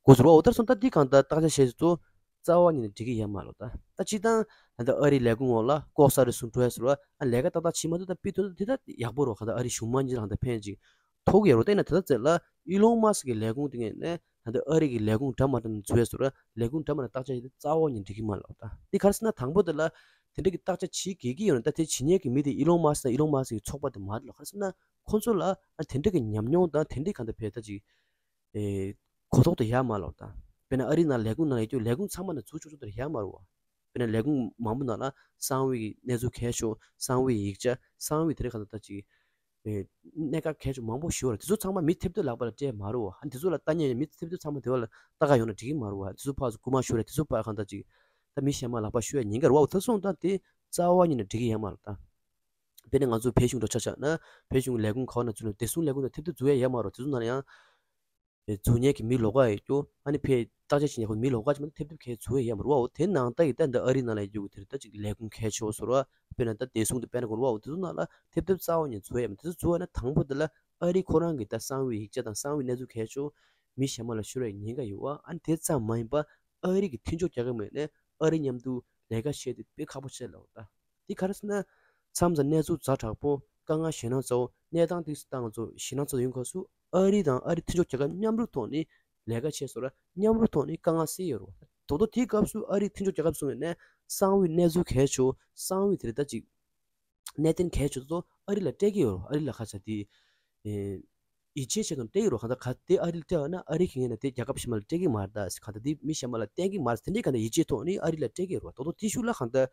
འགོ་ཚུགས་རོགས། འོ་དེར་སོང་ད་འདི་གང་ལྟར་བརྟག་དཔྱད་བྱས་ཚུལ་རྩ་བ་ཉིད་ནས་འགྲིག་གི་ཡོད་མ་རེད། ད་ད་སྤྱིར་བཏང་ད་ལྟ་ཨ་རིའི་ལས་ཁུངས་འོག་ལ་ལྐོག་ཟ་རུལ་སུངས་འགྲོ་ཡ་ཟེར་བ། ཨ་ལས་ཀ་ཏག་ཏག་བྱེད་མ་ཐུབ། ད་དཔེ་ཐུབ་ན་དེ་ད་ཡག་པོ་རེད། གང་ལྟར་ཨ་རིའི་གཞུང་མང་གཉིས་ལ་གང་ལྟར་ཕན་ཅིག་ཐོགས་ཀྱི་ཡོད་རེད། དེ་ན་དེ་ད་ཚེ་ལ་ཨི་ལོན་མཱ་སི་ཀི་གི་ལས་ཁུངས་དེ་ངོས་ནས་ ད་ལྟ་ཨ་རི་གི་ལས་ཁུངས་འདྲ་མ་འདྲ་ནས་འཛུལ་བས་སོ་ར། ལས་ཁུངས་འདྲ་མ་འདྲ་བརྟག་དཔྱད་བྱས་ཏེ་རྩ་བ་ཉིད་འགྲིག་གི་མ་རེད་ལབ་ད། དེ་ག་རེ་ཟེར་ན། དང་པོ་དེ་ལ་དེ་འདྲ་གི་བརྟག་དཔྱད་བྱེད་དགོས་ཀྱི་ཡོད་ན། ད་དེ་བྱེད་མཁན་གྱི་མི་དེ་ཨི་ལོན་མཱ་སི་དང་ཨི་ལོན་མཱ་སི་གི་ཚོགས་པ་དེ་མ་རེད་ལབ། ག་རེ་ཟེར་ན། ཁོ་ཚོ་ལ་ཨ་དེ་འདྲ་གི་ཉམས་མྱོང་དང་དེ་འདྲའི་གང་ལྟར་བས་ད་ཅིག་ཨེ་གོ་རྟོགས་དེ་ཡོད་མ་རེད་ལབ་ད། དཔེར་ན་ཨ་རི་ནང་ལས་ཁུངས་ནང་ལ་ཡོད་རྒྱུ་ལས་ཁུངས་ཚང་མ་ནང་འཛུལ་ཆོག་ཆོག་དེ་ཡོད་མ་རེད་བ། དཔེར་ན་ལས་ཁུངས་མང་པོ་ནང་ལ་གསང་བའི་གནས་ཚུལ་གལ་ཆེ་བོ། གསང་བའི་ཡིག་ཆ། གསང་བའི་དེ་འདྲ་གང་ལྟར་ད་ཅིག་ཨེ་གནད་འགག་གལ་ཆེ་མང་པོ་ཞིག་ཡོད་རེད། དེ་ཚོ་ཚང་མ་མི་ཐེབས་ཐེབས་ལག་པ་ལ་སྤྲད་མ་རེད་བ། ཨ་ནི་དེ་ཚོ་ལ་ལྟ་ཉན་མི་ཐེབས་ཐེབས་ཚང་མ་དེ་བ་ལ་ལྟ་ག་ཡོང་ན་འགྲིག་གི་མ་རེད་བ། དེ་ཚོ་ཕར་ཚུར་རྐུ་མ་ཤོར་རེད། དེ་ཚོ་ཕར་གང་ལྟར་ཅིག་ད་མི་གཞན་མ་ལག་པ་ཤོར་ཡ་ཉེན་ཁ་རེད་བ། འོ་ད་སོང་ཙང་དེ་རྩ་བ་ཉིད་ནས་འགྲིག་གི་ཡོད་མ་རེད་ད། དཔེར་ན་ང་ཚོ་བལ་གཞུང་འདྲ་ཆ་བཞག་ན། བལ་གཞུང་ལས་ཁུངས་ག་བ་ན་འཛུལ་ན་བདེ་སྲུང་ལས་ཁུངས་དང་ཐེབས་ཐེབས་འཛུལ་ཡ་ཡོད་མ་རེད། དེ་ཚོ་ནང་ལ་ཡང་འཛུལ་མཁན་གྱི་མི་ལོགས་ཀ་ཡོད་རྒྱུ། ཨ་ནི་ཕར་བརྟག་དཔྱད་བྱེད་མཁན་གྱི་མི་ལོགས་ཀ་ཅིག་མ་གཏོགས་ཐེབས་ཐེབས་གང་འཛུལ་ཡ་ཡོད་མ་རེད་བ། འོ་དེ་ནང་ལྟ་ཡི་ད་འདི་ཨ་རི་ནང་ལ་ཡོད་རྒྱུ་དེ་རེད། ད་ཅིག་ལས་ཁུངས་གལ་ཆེ་བོ་བཟོ་འདྲ་བ། དཔེར་ན་ད་བདེ་སྲུང་དེ་དཔེར་ན་གོ་རེད་བ། འོ་དེ་ཚོ་ནང་ལ་ཐེབས་ཐེབས་རྩ་བ་ཉིད་འཛུལ་ཡ་ཡོད་མ་རེད། དེ་ཚོ་འཛུལ་བ་ན་དང་པོ་དེ་ལ་ཨ་རི་ཁོ་རང་གི་ད་གསང་བའི་ཡིག་ཆ་དང་གསང་བའི་གནས་ཚུལ་གལ་ཆེ་བོ་མི་གཞན་མ་ལ་ཤོར་བའི་ཉེན་ཁ་ཡོད་བ། ཨ་ནི་དེ་ཙམ་མ་ཡིན་པ་ཨ་རི་གི་མཐུན་ཕྱོགས་རྒྱལ་ཁབ་ངོས་ནས་ཨ་རི་མཉམ་དུ་ལས་ཀ་བྱེད་དེ་དཔེ་ཁག་པོ་ཆེ་ལབ་ད། དེ་ག་རེ་ཟེར་ན། མཚམས་མཚམས་གནས་ཚུལ་ཛ་དྲག་པོ། དཀའ་ངལ་ཞེད་སྣང་ཚ་བོ། གནས་སྟངས་དེ་སྟངས་ཚོ་ཞེད་སྣང་ཚ་བོ་ཡོང་སྐབས་སུ་ཨ་རི་དང་ཨ་རི་མཐུན་ཕྱོགས་རྒྱལ་ཁབ་མཉམ་རུབ་ཐོག་ནས་ལས་ཀ་བྱས་སོང་ར། མཉམ་རུབ་ཐོག་ནས་དཀའ་ངལ་སེལ་ཡོད་རེད་བ། ད་དུང་དེའི་སྐབས་སུ་ཨ་རི་མཐུན་ཕྱོགས་རྒྱལ་ཁབ་ཚོ་ངོས་ནས་གསང་བའི་གནས་ཚུལ་གལ་ཆེ་བོ། གསང་བའི་དེ་རེད་ད་ཅིག་གནད་དོན་གལ་ཆེ་ཏོག་ཏོ་ཨ་རི་ལ་སྤྲད་ཀྱི་ཡོད་རེད། ཨ་རི་ལ་ཁ་ཆ་དེ་ཨེ་ཡིད་ཆེས་བྱེད་དང་སྤྲད་ཀྱི་རེད། གང་ལྟར་ག་དེ་ཨ་རི་ལ་སྤྲད་པ་ན་ཨ་རི་གི་ངོས་ནས་དེ་རྒྱལ་ཁབ་གཞན་པ་ལ་སྤྲད་ཀྱི་མ་རེད་ད། གང་ལྟར་དེ་མི་གཞན་པ་ལ་སྟོན་གྱི་མ་རེད། དེ་འདྲའི་གང་ལྟར་ཡིད་ཆེས་ཐོག་ནས་ཨ་རི་ལ་སྤྲད་ཀྱི་རེད་བ། ད་དུང་དེ་ཤུགས་ལ་གང་ལྟར་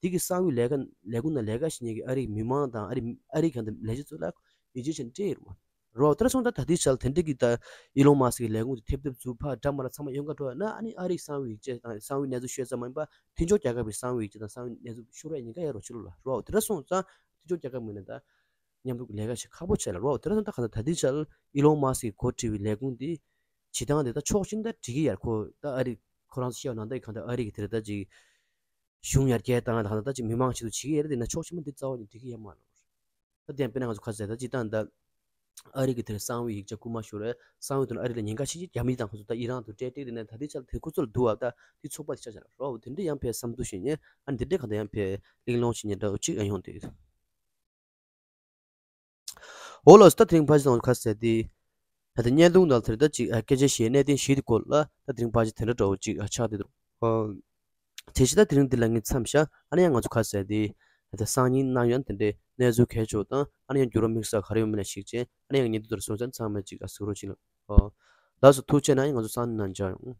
དེ་གི་གསང་བའི་ལས་ཀ་ལས་ཁུངས་ནང་ལས་ཀ་བྱེད་མཁན་གྱི་ཨ་རི་གི་མི་མང་དང་ཨ་རི་ཨ་རི་གང་ལྟར་ལས་བྱེད་ཚོ་ལ་ཡིད་ཆེས་བྱས་ནས་སྤྲད་ཀྱི་རེད་བ། རོ་དེ་འདྲ་སོང་ཙང་ད་ལྟའི་ཆར་དེ་འདྲ་གི་ད་ཨི་ལོན་མཱ་སི་ཀི་ལས་ཁུངས་དེ་ཐེབས་ཐེབས་འཛུལ་ཕར་འདྲ་མ་འདྲ་ཚང་མ་ཡོང་ག་འགྲོ་ཡ་ན། ཨ་ནི་ཨ་རིའི་གསང་བའི་ཡིག་ཆ་དང་གསང་བའི་གནས་ཚུལ་ཤོད་ཙམ་མ་ཡིན་པ་མཐུན་ཕྱོགས་རྒྱལ་ཁབ་ཀྱི་གསང་བའི་ཡིག་ཆ་དང་གསང་བའི་གནས་ཚུལ་ཤོར་བའི་ཉེན་ཁ་ཡོད་རེད་བ། ཕྱི་ལོགས་ལ་རོ་དེ་འདྲ་སོང་ཙང་མཐུན་ཕྱོགས་རྒྱལ་ཁབ་ངོས་ནས་ད་མཉམ་རུབ་ཀྱི་ལས་ཀ་བྱེད་ཁག་པོ་བྱས་ལ་རོ། དེ་འདྲ་སོང་ཙང་ད་ག་ད་ད་ལྟའི་ཆར་ཨི་ལོན་མཱ་སི་ཀི་འགོ་ཁྲིད་པའི་ལས་ཁུངས་དེ་བྱེད་སྟངས་དེ་ད་ཕྱོགས་གཅིག་ནས་ད་འགྲིག་གི་ཡོད་རེད། ཁོ་ད་ཨ་རི་ཁོ་རང་ཚོ་བཤད་པ་ནང་ལྟར་གང་ལྟར་ཨ་རི་གི་དེ་རེད་ད་ཅིག་གཞུང་ཡར་རྒྱས་བཏང་ཡ་དང་གང་ལྟར་ད་ཅིག་མི་མང་ཆེད་དུ་བྱེད་ཀྱི་ཡོད་རེད། དེ་ན་ཕྱོགས་ཆེན་པོ་འདི་རྩ་བ་ནས་འགྲིག་གི་ཡོད་མ་རེད། ད་དེ་ཡང་དཔེར་ན་ང་ཚོ་ཁ་ཟས་ད་ཅིག་བཏང་ད། ཨ་རི་གི་དེར་གསང་བའི་ཡིག་ཆ་རྐུ་མ་ཤོར་རེད། གསང་བའི་དོན་ཨ་རི་ལ་ཉེན་ཁ་ཆེ་ཆེ་རྒྱ་མི་དང་ཁོ་ཚོ་ད་ཨི་རན་དུ་སྤྲད་སྤྲད་དེ་ནས་ད་ལྟའི་ཆར་དེ་ཁོ་ཚོ་ལ་བསྡུ་བ་ད་དེ་ཚོགས་པ་དེ་ཆ་ཆ་ལ་རོ། དེ་འདྲ་ཡང་ཕའི་བསམ་ཚུལ་ཞིག་ཉན། ཨ་ནི་དེ་འདྲའི་གང་ལྟར་ཡང་ཕའི་གླེང་སློང་ཞིག་ཉན་འདྲ་བོ་ཅིག་ཨ་ཡོང་དེ། འོ་ལགས་སོ། ད་དེ་རིང་ཕ་ཆེ་ཚང་ཁ་ཟས་དེ། ད་ལྟ་བརྙན་ཐུང་ནང་དེར་ད་ཅིག་ཨ་སྐད་ཆ་བཤད་གནད་དོན་བཞི་དེ་སྐོར་ལ་ད་དེ་རིང་ཕ་ཆེ་དེ་འདྲ་འདྲ་བོ་ཅིག་ཨ་ཆགས་བསྡད་འདུག་ཨ། དེ་བཞིན་ད་དེ་རིང་འདི་ལ་ངས་མཚམས་བཞག་ཨ་ནི་ཡང་ང་ཚོ་ཁ་ཟས་དེ་ད་ལྟ་སང་ཉིན་གནངས་ཡང་དེ་འདྲའི་གནས་ཚུལ་གལ་ཆེ་བ་དང་ཨ་ནི་ཡང་འགྱུར་བ་དམིགས་བསལ་ག་རེ་ཡོད་མེད་ལ་གཞིགས་བྱས་ཨ་ནི་ཡང་བརྙན་ཐུང་དེར་སོང་ཙང་ཚང་མས་ཅིག་ཨ་གཟིགས་རོགས་བྱེད་ལ། ཨ། ལགས་སོ། ཐུགས་རྗེ་གནང་། ཡང་ང་ཚོ་སང་ཉིན་ནང་མཇལ་ཡོང་།